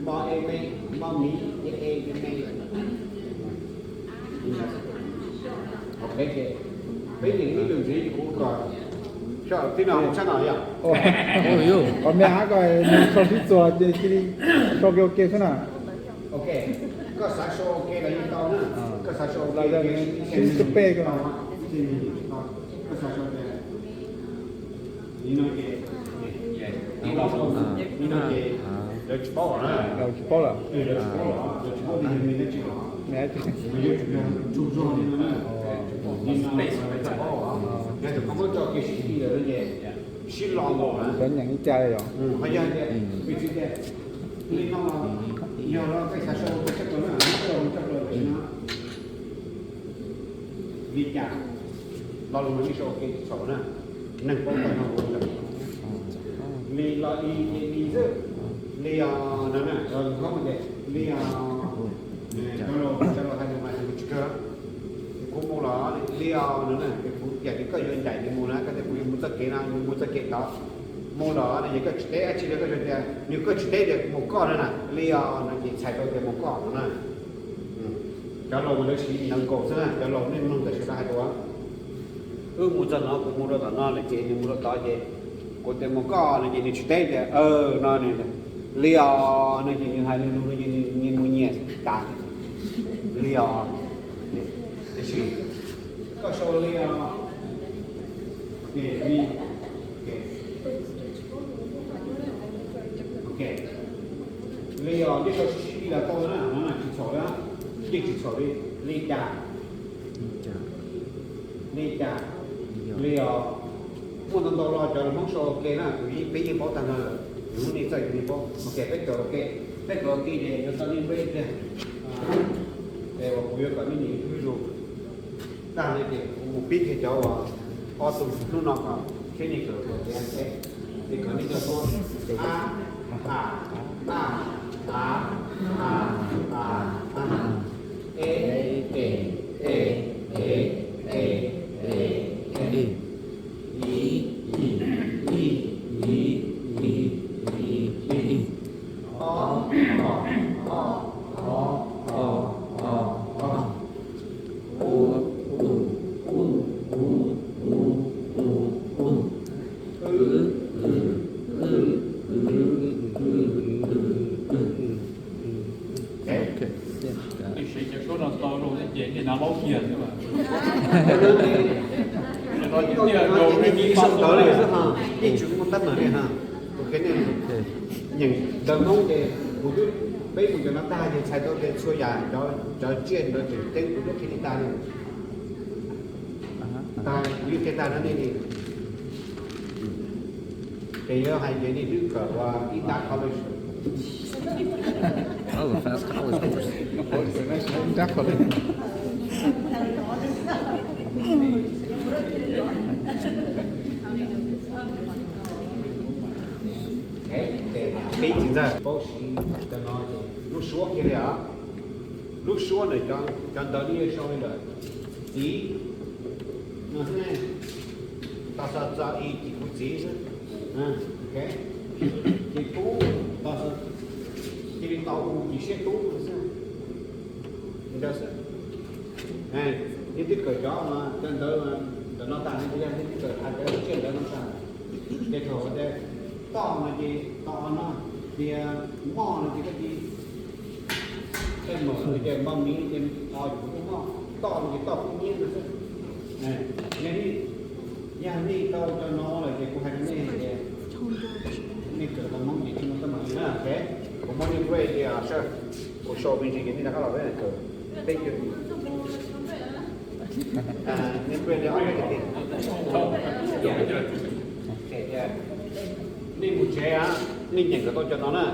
mo e me, mo mi ces e me. Peb ces, peb ces ib tug ntxiv kuv kom, tib no sab no yog. Qhov me ab ko nws sau sib txuas ces cia li sau ke ua ke xwb na. Ok, koj xav sau ua ke los yeej tau na. Koj xav sau ua ke, sib peb ko. Koj xav sau li no ces, li no ces lawv tsis paub lawm na. Lawv tsis paub lawm. Lawv tsis paub lawm, lawv tsis paub li yog me dab tsi lawm. Yog tsuas yog ntsuag zog li no na. Li no lawv tsis paub. Yog tias koj muab tso kev sib ti lawm no ces sib lo nkaus na. Lawv nyeem li cas yom? Ho yog tias, vim tsis tias li no los yog los koj xav sau ua ke tshaj plaws na, tshaj plaws, tshaj plaws tam sim no. Li cas? Lo lus no nej sau ua ke txhaum na, neeg paub tag nrho ua li. Li los li ces li xwb. Li os no na, los lus Hmoob tias li os. Cov laus, cov laus hais lus mas hais lus tsis kawg. Kuv mus los li os no na, kuv tias koj yuav ncaim nws mus na, koj tias kuv yuav mus txoj kev no, yuav mus txoj kev tod. Mus los no ces koj tsis teb dab tsi li, koj tias, nws koj tsis teb tias mus koj no na, li os no ces txhais tau tias mus koj no na. Cov laus mas lawv siv ntawv nkaus xwb na, cov laus nej mloog tam sim no hais tias wb mus txog no, kuv mus rau tom no lawm ces nws mus rau tod ces kuv tias mus koj no ces nws tsis teb tias no, li os no ces nws hais li lus no ces nws mus nyias tas. Li os. Tiam sis koj sau li os. Ok, li. Ok. Li os, nej sau sib sib li los tau na, no na tsis txhaum li, yeej tsis txhaum li. Li cas? Li cas? Li os. Muaj ntau ntau los cov lus Hmoob sau ua ke na, kuv yeej, peb yeej paub tag nrho lawm, yus lub neej txawj yus yeej paub. Ok, peb kawm ua ke, peb kawm ua ke ces yuav tau nej npeb tiag. Es uas kuv yuav kom nej nyeem ib lus tag no ces kuv mus pib kiag cov uas ob tug hnub no kom thiab nej kawm ua ke, es kom nej nco tau a, a, a, a, a, a, a, e, e, e, e, e, e, e, i, i, i, i, i, i, i, i, o, o, o, o, o, o, o. Siv cov suab no tau rau ces nej nav laub kiag xwb mas. Ib tsoom ntawv li xwb ha, yeej tsis muaj teeb meem li ha. Nyeem ntawv Hmoob ces kuv twb, peb mus cov no tag ces txhais tau tias txhua yam cov tsiaj ntawd tseem ceeb kuv twb qhia nej tag li. Tag, kuv yeej qhia tag rau nej li. Ces yog hais tias nej twb kawm ua ib ntab college, That was a fast college course. Definitely. Peb txiv ntxawm paub siv cov no ces lub suab kiag li os. Lub suab ntawm cov ntawv li sau li lawm. Txiv no xwb ne, tos xav txog i ces kuv txiv xwb. Ces tub, tos xav cia li tau u ces siab tub no xwb. Li ntawd xwb. Yog twb kawm cov, cov ntawv ntawm no tas no ces yog twb kawm hais cov tsiaj ntawv no tas, ces thaum tias toj no ces toj no, tias moj no ces koj cia li, tej mom no ces npau miv ces o yus lub moj, toj no ces toj kub nyiab no xwb. Yog nej tau cov no lawm ces kuv hais rau nej tias nej kawm tau Hmoob ces nej muaj teeb meem li na. Kuv muab nej break li sir, kuv show me ntsis ces nej rov qab los peb kawm. Thank you. Nej break li ob peb tiam. Nej mus tsev, nej nyeem kom tau cov no na.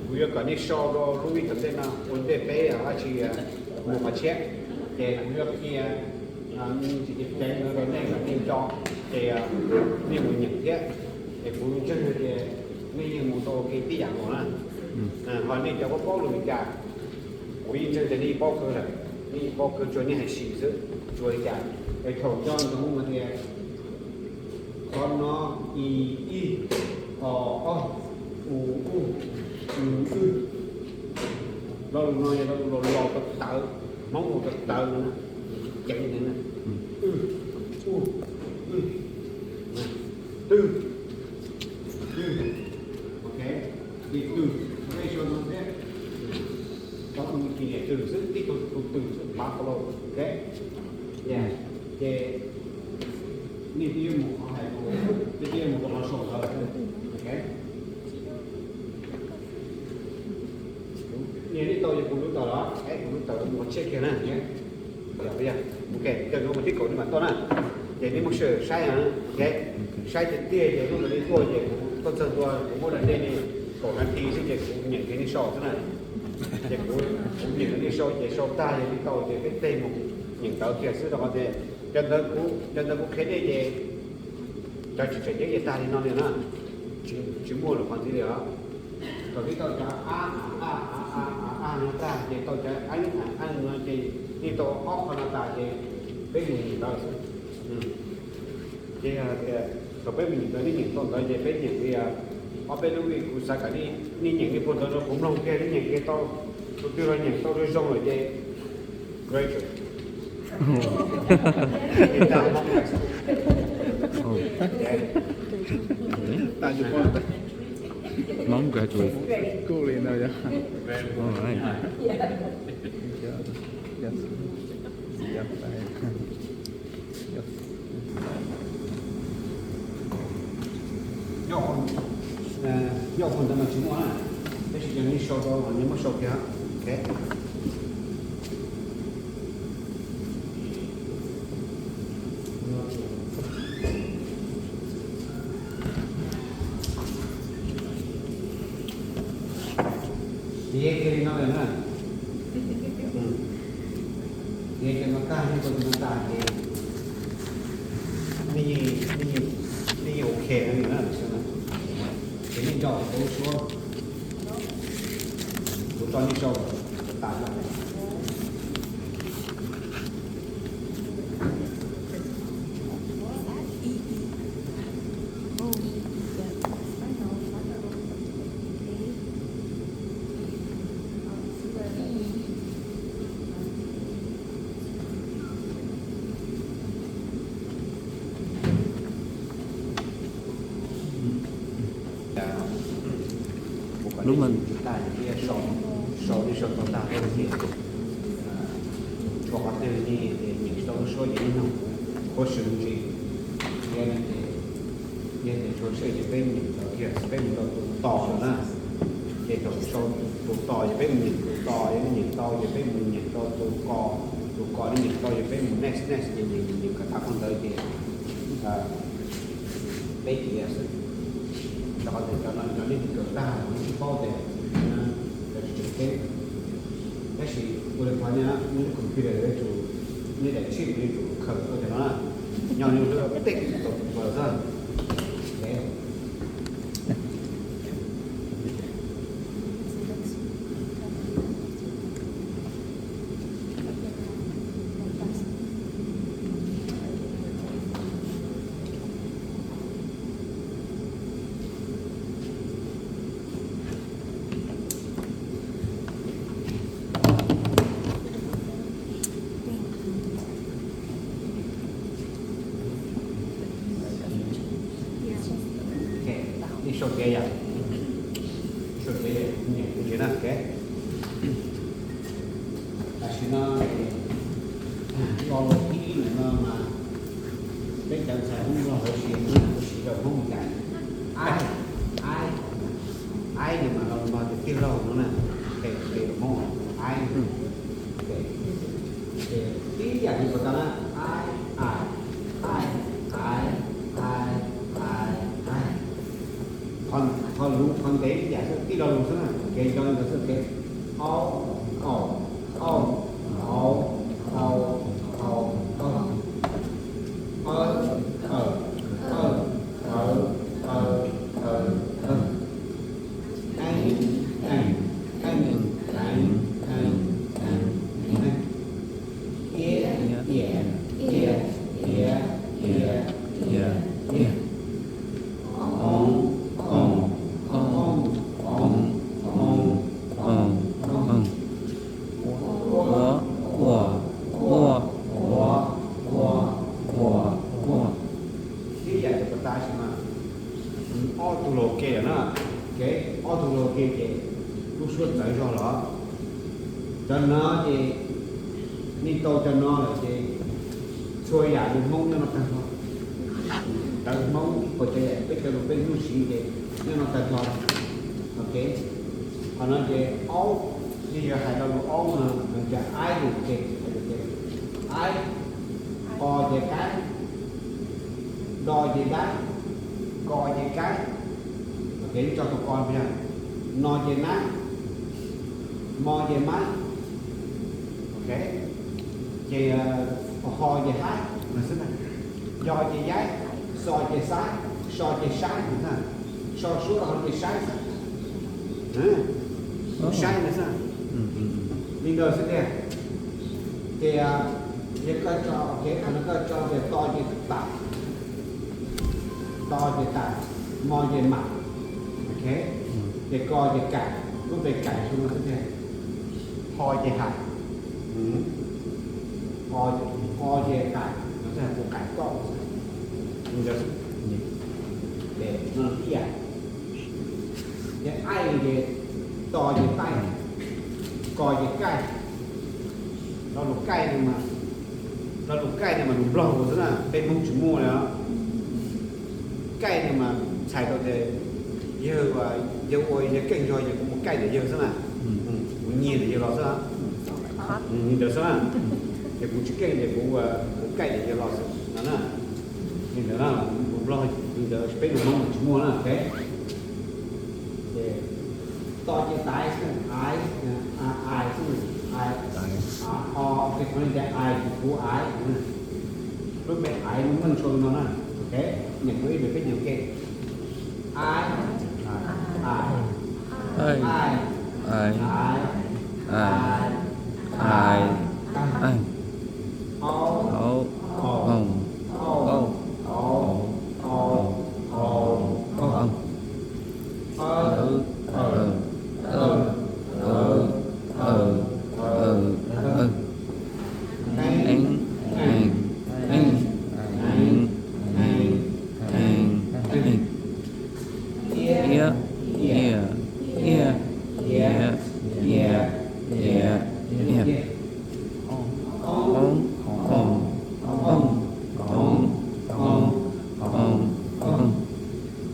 Kuv yuav kom nej sau rau lub vij thaum ntej no ua ntej peb dab tsi mus qhov tshiab, ces kuv yuav qhia tsis ceev rau nej kom nej nco, ces nej mus nyeem thiab. Ces kuv ntseeg tias nej yeej mus tau ua ke tib yam nkaus na. Ho nej cov paub paub lus Meskas, kuv yeej ntseeg tias nej yeej paub kawg lawm, nej yeej paub kawg, tsuas nej hais sim xwb, tsuas li cas es thaum nco ntsoov tias qhov no i, ij, o, ob, u, uj, w, wj. Lo lus no yog lo lus laus tawv tawv, Hmoob laus tawv tawv no, ceev ntawd na. Wj, uj, wj, twg, twg, ok, ces twg, peb sau no thiab. Tau tus kis niam twg xwb, tib tug tus twg xwb, pav qhov laus, ok. Ces nej twb yuav mus qhov hais, twb yuav mus rau qhov sau ntawd, ok. Nias lub tau ces kuv lub tawm los, kuv lub tawm mus qhov tshiab kiag na. Ok, ces kuv mus thib kaum nej mam tuaj na. Ces nej muab sawm saib, ok, saib tiag tiag ces hnub ntawd nej tuaj ces kuv tuaj txog ntua kuv muab da dej li kaum nas this xwb ces kuv nyeem kiag nej sau xwb na. Ces kuv, kuv nyeem nej sau ces sau tag ces nej tau ces peb tej mus nyeem ntawv kiag xwb rau qhov tias cov ntawv kuv, cov ntawv kuv qhia nej ces cov tsis tseem ceeb ces tag li no li na, tsis muaj lwm qhov ntxiv li os. Thaum nej tau cov a, a, a, a, a no tag ces tau cov a, a no ces nej tau ob qho no tas ces peb mus nyeem ntawv xwb. Ces tias thaum peb mus nyeem ntawv nej nyeem tau ntawv ces peb nyeem li ob peb lub vij, kuv xav kom nej nyeem li puag ntawv rau kuv mloog kiag, nej nyeem kiag tau, tus twg los nyeem tau zoo zoo lawm ces graduate. Mom graduate. Cool, you know, yeah. All right. Yes. Yes. Yes. Nyob hauv ntawd mas tsis muaj na, tab sis cov nej sau rau los nej muab sau kiag. Ok. Tiav kiag li no lawm na. Tiav kiag no tag, nej tau tus no tag ces nej yeej, nej yeej ok no li na. Ces nej nco kuv lub suab, kuv tso nej sau tas lawm. Lub mas tag ces sau, sau li sau tau tag ces tshuav qhov twg nej nyeem tsis tau lub suab ces nej nug kuv, kuv sib ntsis. Yog ces, yog tias tshuav sij hawm ces peb nyeem tau kiag, peb mus rau tus tos lawm na. Ces thaum sau tus tos ces peb mus nyeem tus tos, yog nej nyeem tau ces peb mus nyeem rau tus kos, tus kos nej nyeem tau ces peb mus next, next ces nyeem, nyeem kom tag qhov ntawd ces peb tiav xwb. Rau qhov tias cov no cov nej kawm tag kuv tsis paub tias, Tab sis ua li qhov nej lub computer yuav tsum, nej daim chip yuav tsum khaws ua cov no, nyob nej lub tej tau tus pos xwb. Nej sau kev yom, sau kev, nyeem kuv kev na, ok. Tam sim no lo lus ib no mas peb cov ntxhais Hmoob Nplog lawv siv no, lawv siv rau Hmoob Meskas. Aib, aib, aib no mas lo lus no tiag tiag lauj no na, qhia rau Hmoob aib. Ces tib yam li puas tau na, aib, aib, aib, aib, aib, aib. Qhov lus qhov ntev ib yam xwb, tib lo lus xwb na, kev nco li ntawd xwb, kev aub, aum, aum, aub, aub, aub, aub, aw, awm, aw, aw, aw, aw, aw, eeb, eem, eej, eev, eev, eev, eev, iab, iam, iam, iab, iab, iab, iab, iab, oov, oom, ooj, oov, oov, oov, ooj, ua, ua, ua, ua, ua, ua, ua. Tib yam li puas tau sis mas ob tug los ke lawm na, ok, ob tug los ke ces lub suab txawv zog los. Cov no ces nej tau cov no lawm ces txhua yam lus Hmoob nyob no tag nrho. Ntawv Hmoob ib puas tsav yam peb cov lus peb hnub siv ces nyob no tag nrho. Ok, qhov no ces aub, nej yuav hais lo lus aub no, aib, aib, qo ces qaib, do ces daib, ko ces kaib, ok, tso tus ko, no ces naib, mo ces maib, ok, ces ho ces haib, xwb, yo ces yaib, xo ces xaib, so ces saib, so suab ho ces saib xwb, saib no xwb, li ntawd xwb tiag. Ces yog koj tso, ok, qhov no koj tso ces to ces tam, to ces tam, mo ces mam, ok, ces ko ces kam, lub npe kam xwb no xwb tiag. Ho ces hais, o ces hais, no xwb, kuv qais koj, ces no ib yam. Ces aij ces to ces taij, ko ces kaij. Lo lus kaij no mas, lo lus kaij no mas lus Nplog ua xwb na, peb Hmoob tsis muaj li os. Kaij no mas txhais tau tias yawg, yawg ua yawg keej zog ces kuv mus kaij ntawm yawg xwb na. Kuv nyiag ntawm yawg los xwb, li ntawd xwb na. Ces kuv tsis keej ces kuv, kuv kaij ntawm yawg los xwb no na. Li ntawd na, lus Nplog li ntawd, peb lus Hmoob mas tsis muaj na, ok. Ces to ces taiv xwb, aiv, aiv xwb, aiv, o, qhov no ces aiv, kuv aiv, lub npe aiv lub meej tshua li no na, ok. Nyeem dua ib lwm peb nyeem ke. Aiv, aiv, aiv, aiv, aiv, aiv, aub, aum, auj, au, au, au, aum, awv, awm, awv, awm, awv, awm, eeb, eem, eej, eev, eev, eev, eej, iab, iam, iab, iab, iab, iab, iab, oob, oom, ooj, oov, oov, oov, ooj,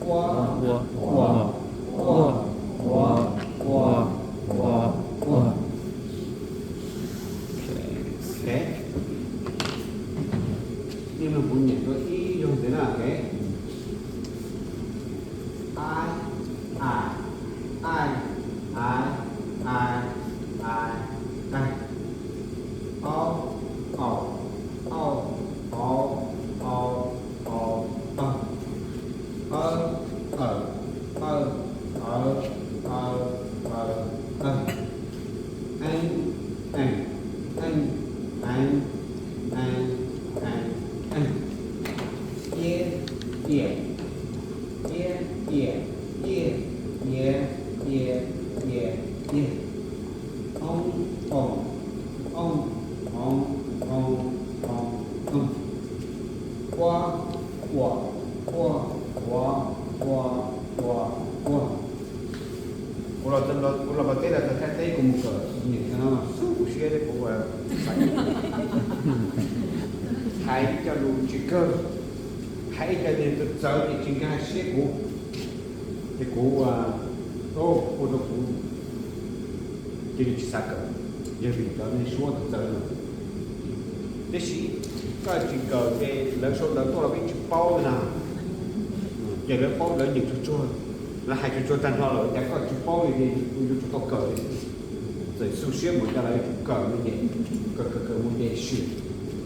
ua, ua, ua, ua, ua, ua, ua. Nej mloog kuv nyeem dua ib zaug ntxiv na, ok. Aib, aim, aij, aiv, aiv, aiv, Eej, eev, eev, eej, eej. Iab, iam, iab, iam, iaj, iab, iaj, iab, iaj. Oob, oom, ooj, oov, oov, oov, ooj. Uab, uam, uaj, uav, ua, uas, uaj. Kuv los, kuv los pas teb los txog Thaib teb kuv mus kawm nyeem no xub kuv siab thiab kuv hais ib co lus tsis kawg, hais ib co niag txawv txawv ces tsis nkag siab kuv. Ces kuv ua, ua rau kuv cia li tsis xav kawm, yog vim cov niag suab txawv txawv no. Tiam sis koj tsis kawm ces lawv sau ntawv tuaj los peb tsis paub li na. Ces lawv paub lawv nyeem tsuag tsuag, lawv hais tsuag tsuag tag nrho lawm cas koj tsis paub li ces kuv yuav tsum tau kawm li. Txawm xu siab mus cas los yuav tsum kawm no ces, kawm kawm kawm mus ces swm,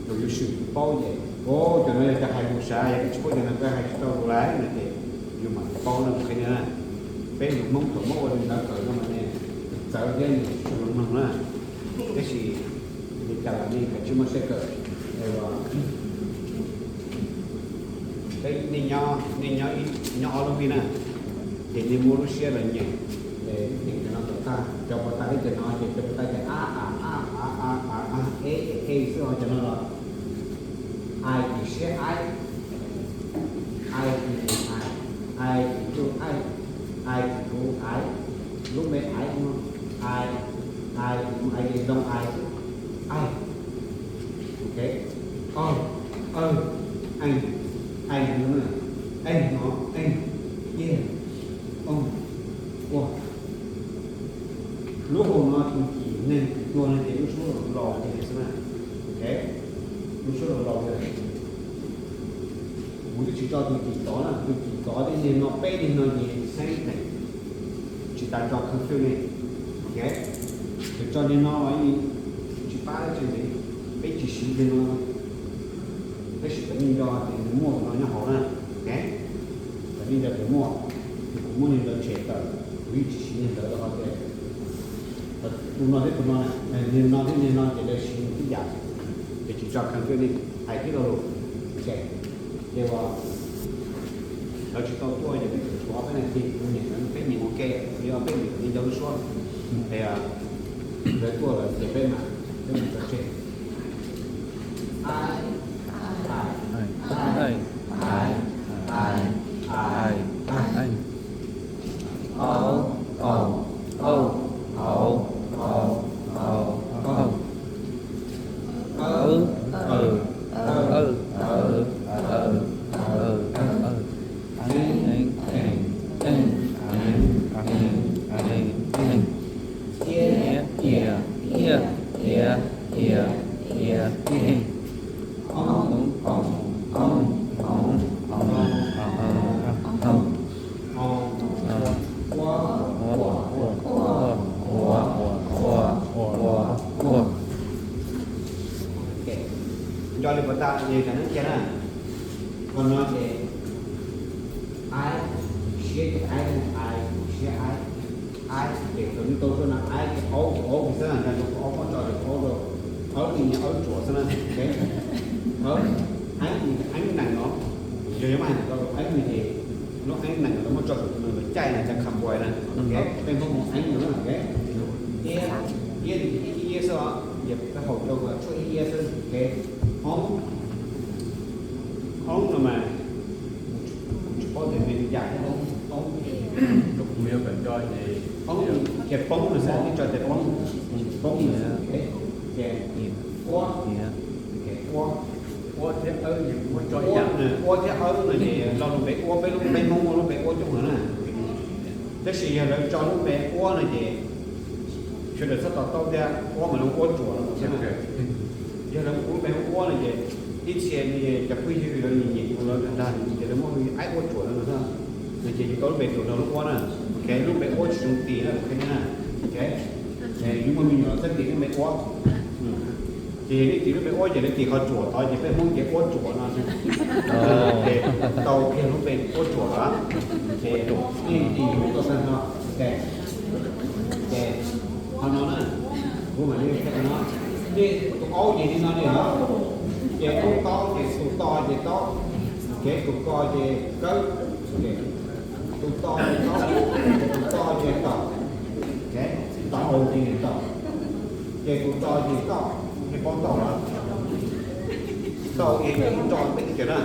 thaum yuav swm paub ces, o, cov no yog cov hais mus sav, yog koj tsis paub cov no koj hais tsis tau lus lawm no ces yus mam paub no qhia na. Peb lus Hmoob thaum muab ua li ntawd kawm no mas ne, txawv thiab nws tsis tshua zoo mloog na. Tab sis li cas los nej kav tsij muab siab kawm. Peb nej nyob, nej nyob, nyob ob lub vij na, ces nej muab lub siab los nyeem, nyeem cov no kom tag, cov puas tag ib cov no ces cov puas tag ces a a a a a a a e e xwb os cov no los. Ai ces siab aib, ai ces ais, ai ces cuj aij, ai ces kuv aiv, lub npe aiv no, ai, ai ces mus aiv ces zoo aiv xwb, aij. Ok, o, aw, eej, eej no, eej no, eej, iaj, ooj, uaj. Lub hau no tus cim neeg tus tuag no ces lub suab laus laus li xwb na. Ok, lub suab laus laus li. Kuv twb tsis tso tus cim tod na, tus cim tod tej niag no peb niag no ces xeeb teem tsis tas tso confuse ne. Ok, txawm tso niag no los tsis pab dab tsi li, peb tsis siv niag no. Tab sis tam nej nco tias nws muaj tus no nyob hauv na. Ok, tam nej nco tias muaj, ces kuv muab niag ntawd tshem tawm, kuv yeej tsis siv niag ntawd rau qhov tias tus no thiab tus no, niag no thiab niag no ces lawv siv nws tib yam, ces tsis tso confuse li, hais tib lo lus. Ok, ces uas lawv tsis tau tuaj ces peb tshuav peb na, ces kuv nyeem, peb nyeem ua ke, yog peb nyeem li cov lub suab, es lawv tuaj lawm ces peb mam, peb mam tso tseg. Ai, ai, ai, ai, ai, ai, ai. Au, au, au, au, au, au, au. Aw, aw, aw, aw, aw, aw, aw, aw. Eej, eej, eej, eej, eej, eej, eej. Iab, iam, iaj, iab, iab, iab, eej. Ooj, ooj, ooj, ooj, ooj, ooj, ooj. Ua, ua, ua, ua, ua, ua, ua. Nco li puas tag, nco li tag neeb kiag na. Qhov no ces aib, siab ces aib, ai, siab aib. Aib ces thaum nws tau suab no aib ces aub, aub xwb na, nco nco aub muab tso rau aub rau, aub li nyias aub tsuas xwb na. Aub, aib, aib nees no, yog yog mas hais tau aib li ces lub aib nees no muab tso rau tus nees lawv caij na, cov kham npuais na. Peb Hmoob hu aib no na. Iab, iab li ib iab xwb os, ces peb haus rau tshuaj ib iab xwb. Hoob, hoob no mas kuv tsis paub tias nws li cas thiab, hoob, hoob. Hoob ces poob no xwb, ib tso ces poob, poob no xwb. Ces uab, uab, uab thiab awb no ces lo lus npe uab, peb lub, peb Hmoob muaj lub npe uab coob heev na. Tab sis yog lawv tso lub npe uab no ces sawv daws txhob to taub thiab, uab mas lub uab tsuas no xwb. Yog lawv muab lub npe uab no ces ib txhia cov phooj ywg lawv nyiam nyiam yus lawv dag dag ces lawv muab hu aib uab tsuas no xwb. No ces yus tau lub npe tsuas no lub uab na. Ok, lub npe uab tsis zoo tis na, ok na. Ok, yus muaj me nyuam los txhob tis lub npe uab. Ces nej tis lub npe uab ces lawv tis qhov tsuas tod ces peb Hmoob ces uab tsuas no. Ces tau kiag lub npe uab tsuas los ces tis yus tau tag nrho. Ok, ces qhov no na, kuv mam li qhia no. Tus aub ces li no li os. Ces tus taub ces tus to ces taub, ces tus ko ces kawb, tus to ces taub, tus to ces taum, taub ces taum, ces tus to ces taum, nej paub taum los? Taum ces ib co peb teb chaws na,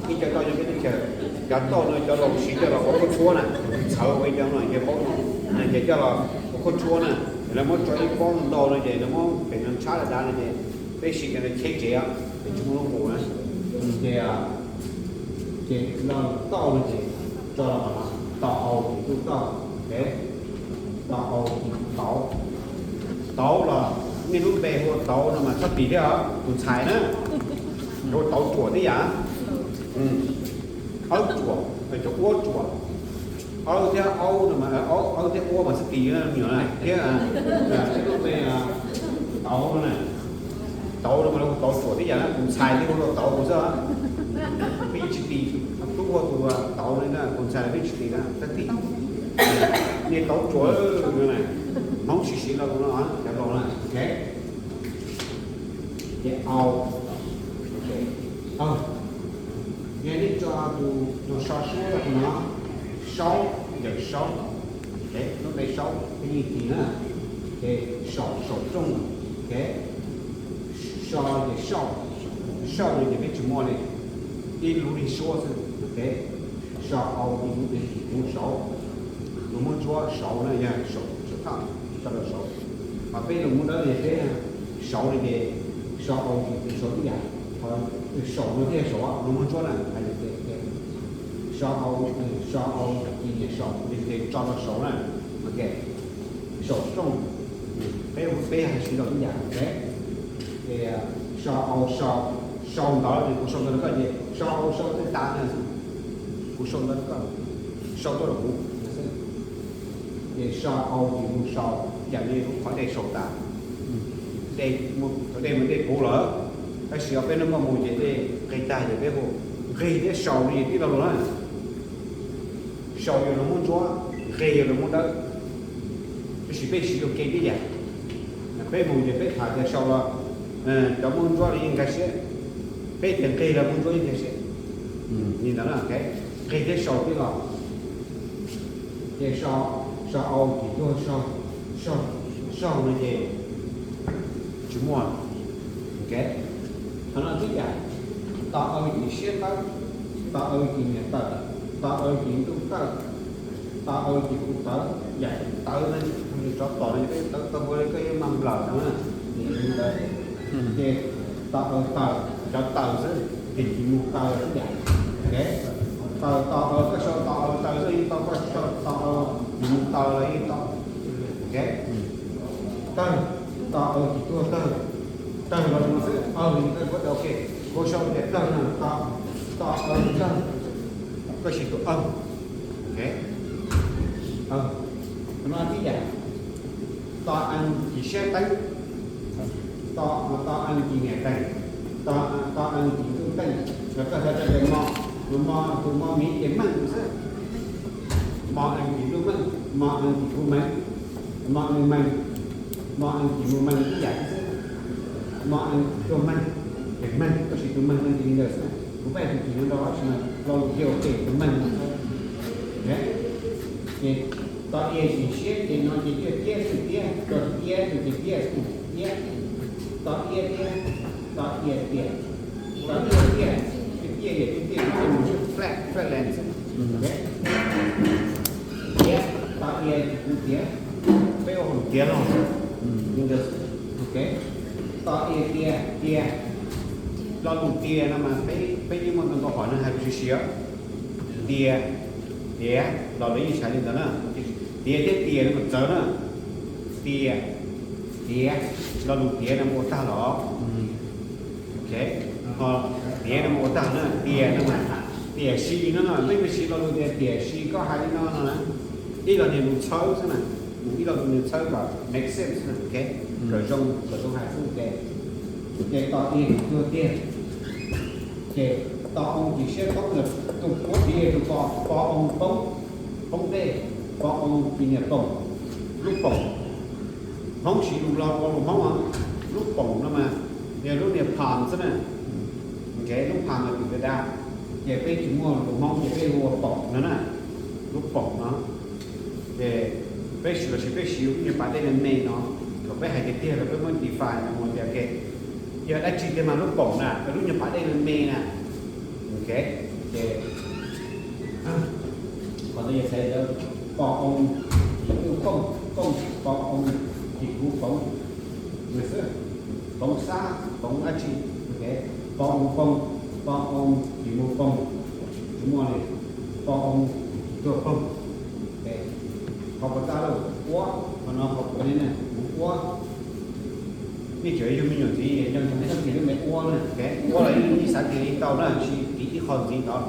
ib co taum yog peb teb chaws. Cov taum no cov laus siv coj los ua khuab tshuab na, txhawv ua ib co no ces paub no, ces coj los ua khuab tshuab na, lawv muab tso ib pob ntau no ces lawv muab pem no tshab dav dav no ces peb siv cov no cheb tsev os, peb tsis muaj lub mus na. Ces, ces taum no ces tso los to au ces tus taum, to au ces tauv. Tauv los nej lub npe hu ua tauv no mas txhob tis thiab os, tus ntxhais na, hu ua tauv ruam tib yam. Awb ruam, cov uab ruam. Awb thiab aub no mas, aub thiab uab mas txhob tis na me nyuam na, thiab lub npe tauv no, tauv no mas hu tauv ruam tib yam na, tus ntxhais thiaj hu ua tauv xwb. Peb tsis tis, tub hu tus tauv no na, tus ntxhais peb tsis tis na, txhob tis. Nej tauv ruam no, Hmoob siv siv lo lus no, cov laus na, ok. Ces au, yog nej tso tus so suab rau no, saub, yawm saub, lub npe saub peb yeej tis na, ces saum, saum rooj, so ces sauj, sauj no ces peb tsis muaj li, ib lub li suab xwb, ok. So au ces mus saud, lus Hmoob Ntsuab saud na yog saum, saum thaj, so rau saud. Ho peb lus Hmoob Dawb ces peb saud no ces so au ces saud tib yam, ho saum no thiaj saud, lus Hmoob Ntsuab na hais tias so au, so au ces niam saum ces tso rau saud na, ok. Saum rooj, peb, peb hais siv rau tib yam, ok. Ces so au sau, sau ntawv ces kuv sau ntawv rau koj ces so au sau tej tas na, kuv sau ntawv rau koj, sau tuaj rau kuv. Ces so au ces mus sau, yam li lub qhov dej sau tas, dej, qhov dej mas dej puv lawm, tab sis peb hnub muaj mus ces dej nqig tag ces peb hu nqig thiab sau li tib lo lus na. Sau yog lus Hmoob Ntsuab, nqig yog lus Hmoob Dawb, tab sis peb siv ua ke tib yam. Peb mus ces peb tham tias sau los cov Hmoob Ntsuab los yeej nkag siab, peb tias nqig los Hmoob Ntsuab yeej nkag siab. Li ntawd na, nqig thiab sau tib lo. Ces so au ces tuag, sau no ces tsis muaj. Ok, qhov no tib yam, to aw ces siab tawb, to aw ces niam tawm, to aw ces ntuj tawj, to aw ces kuv tawv, yam tawv no, tsov tom no peb tawv tau ua li koj yuav mag nplawm no na, ces to aw taws, cov taws xwb, ces mus taws xwb yam. Ok, taws to aw, koj sau to aw taws xwb yeej tau, koj sau to aw ces mus taws los yeej tau. Ok, tawg, to aw ces tuag tawg, tawg los mus xwb, aw ces tawg, kuv tau, ok, kuv sau tias tawg no, to aw tawg, koj siv tus aw. Ok, no tib yam, to aw ces siab teeb, to aw ces niam teeg, to aw ces ntuj teej, los koj xav tias mo, tus mo, tus mo miv ces meej xwb. Mo aw ces ntuj meej, mo aw ces kuv meej, mo aw meej, mo aw ces mus meej tib yam xwb. Mo aw tuag meej, ces meej, koj siv tus meej no ces li ntawd xwb. Kuv peb tus cim no rau hauv tsis mas lo lus thiaj ua ke tus meej no. Ces to ia ces siab, ces no ces tiaj tiab xwb, tiab, to tiab tus ces tiaj xwb, tiab. To iab tiab, to ia tiaj, to iab tiaj, tiaj, tiaj, tiaj, tiaj, flat, flatland xwb. Tiab, to ia ces kuv tiav, peb ua hauv tiav no. Ok, to ia tiaj, tiaj. Lo lus tiaj no mas peb, peb yeej muaj ntau ntau qhov neeg hais siv siv. Tiaj, tiav, los lawv yeej hais li ntawd na. Tiav thiab tiaj no mas txawv na. Tiaj, tiav, lo lus tiav no mas ua tag los. Ok, ho tiav no mas ua tag na, tiaj no mas, tiam sis no no, peb siv lo lus tias tiam sis koj hais li no no na, ib los niag lus txhawb xwb na, ib los niag lus txhawb kom make sense xwb na, ok, kom zoo, kom zoo hais xwb, ok. Ces to ia ces tuag tiag. Ces to oo ces siab poob, tus puav tiv tus po, po oo poob, poob dej, po oo ces niag poom, lub poom. Hmoob siv lus lo ua lus Hmoob os. Lub poom no mas yog lub niag palm xwb na. Ok, lub palm mas twm da da, ces peb tsis muaj lus Hmoob ces peb hu ua poom no na. Lub poom no, ces peb siv los sis peb siv lub nyuag pas dej me me no, thaum peb hais tiag tiag los peb muab define mus tias ke, yog dab tsi tiag mas lub poom na, lub nyuag pas dej me me na. Ok, ces qhov ntawd yog xav tias pos oo, yim kuj pooj, pooj pos oo, yim kuv poov, poov xab, poov dab tsi. Ok, pos oo poog, pos oo yim mus poog, tsis muaj li, pos oo yim tuag poog. Qhov puas tau lawm, uab, qhov no qhov puas ne, kuv uab. Nej tseem yug me nyuam ntxiv, yog tseem txog kev lub npe uab na, uab los yeej xav tias li tau na, tab sis tiv ib qho ntxiv tod.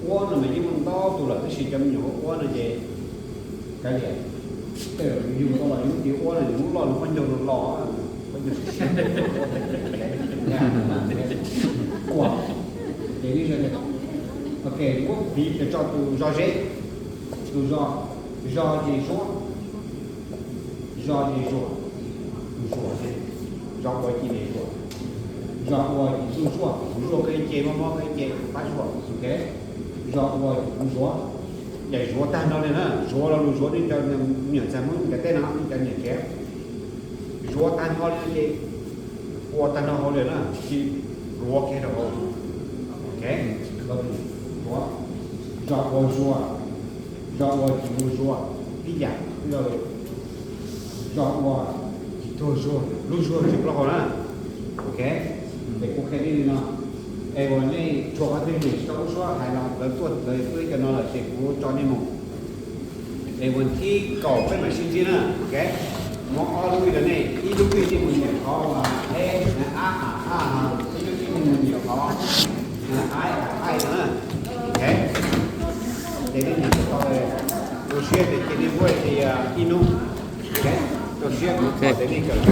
Uab no mas yeej muaj ntau tus lawm, tab sis cov me nyuam uab no ces kav liam, tej zaum yug tau los yus tiv uab no yus muab loj nws khaub ncaug los los, khaub ncaug siav siav, ua, ces, ok, muab piv tias tso tus zos zeb, tus zos, zos ces zuab, zos ces zuam, tus zuam ces, zos ua ces zuam, zos ua ces zuj zuaj, zuaj koj ib ce, mob mob koj ib ce, pab zuam, ok, zos ua ces zuav, ces zuav tag nrho li na, zuav los lus zuav nej cov me nyuam ntxhais Hmoob ntiaj teb no nej cov niam tsev, zuav tag nrho li ces ua tag nrho hauv li na, tsis luav kiag rau hauv. Ok, zuav, zos ua zuag, zos ua tsis mus zuag, tib yam, zos ua tsis tuag zuag, lub zuag tsis plaub hau na. Ok, ces kuv qhia nej li no, es uas nej tshuav qhov twg nej tsis tau lub suab hais los lawv tuaj lawv tuaj ib co no lawm ces kuv tso nej mus. Es uas thib kaum peb mam sib ntsib na, ok. Muab ob lub vij rau nej, ib lub vij nej mus nias qhov uas e, ab, a, a, ib lub vij nej mus nias qhov ai, ai no na. Ok, ces nej nias tau, rau siab ces cia nej muab tias ib hnub, ok, rau siab ces nej kawm.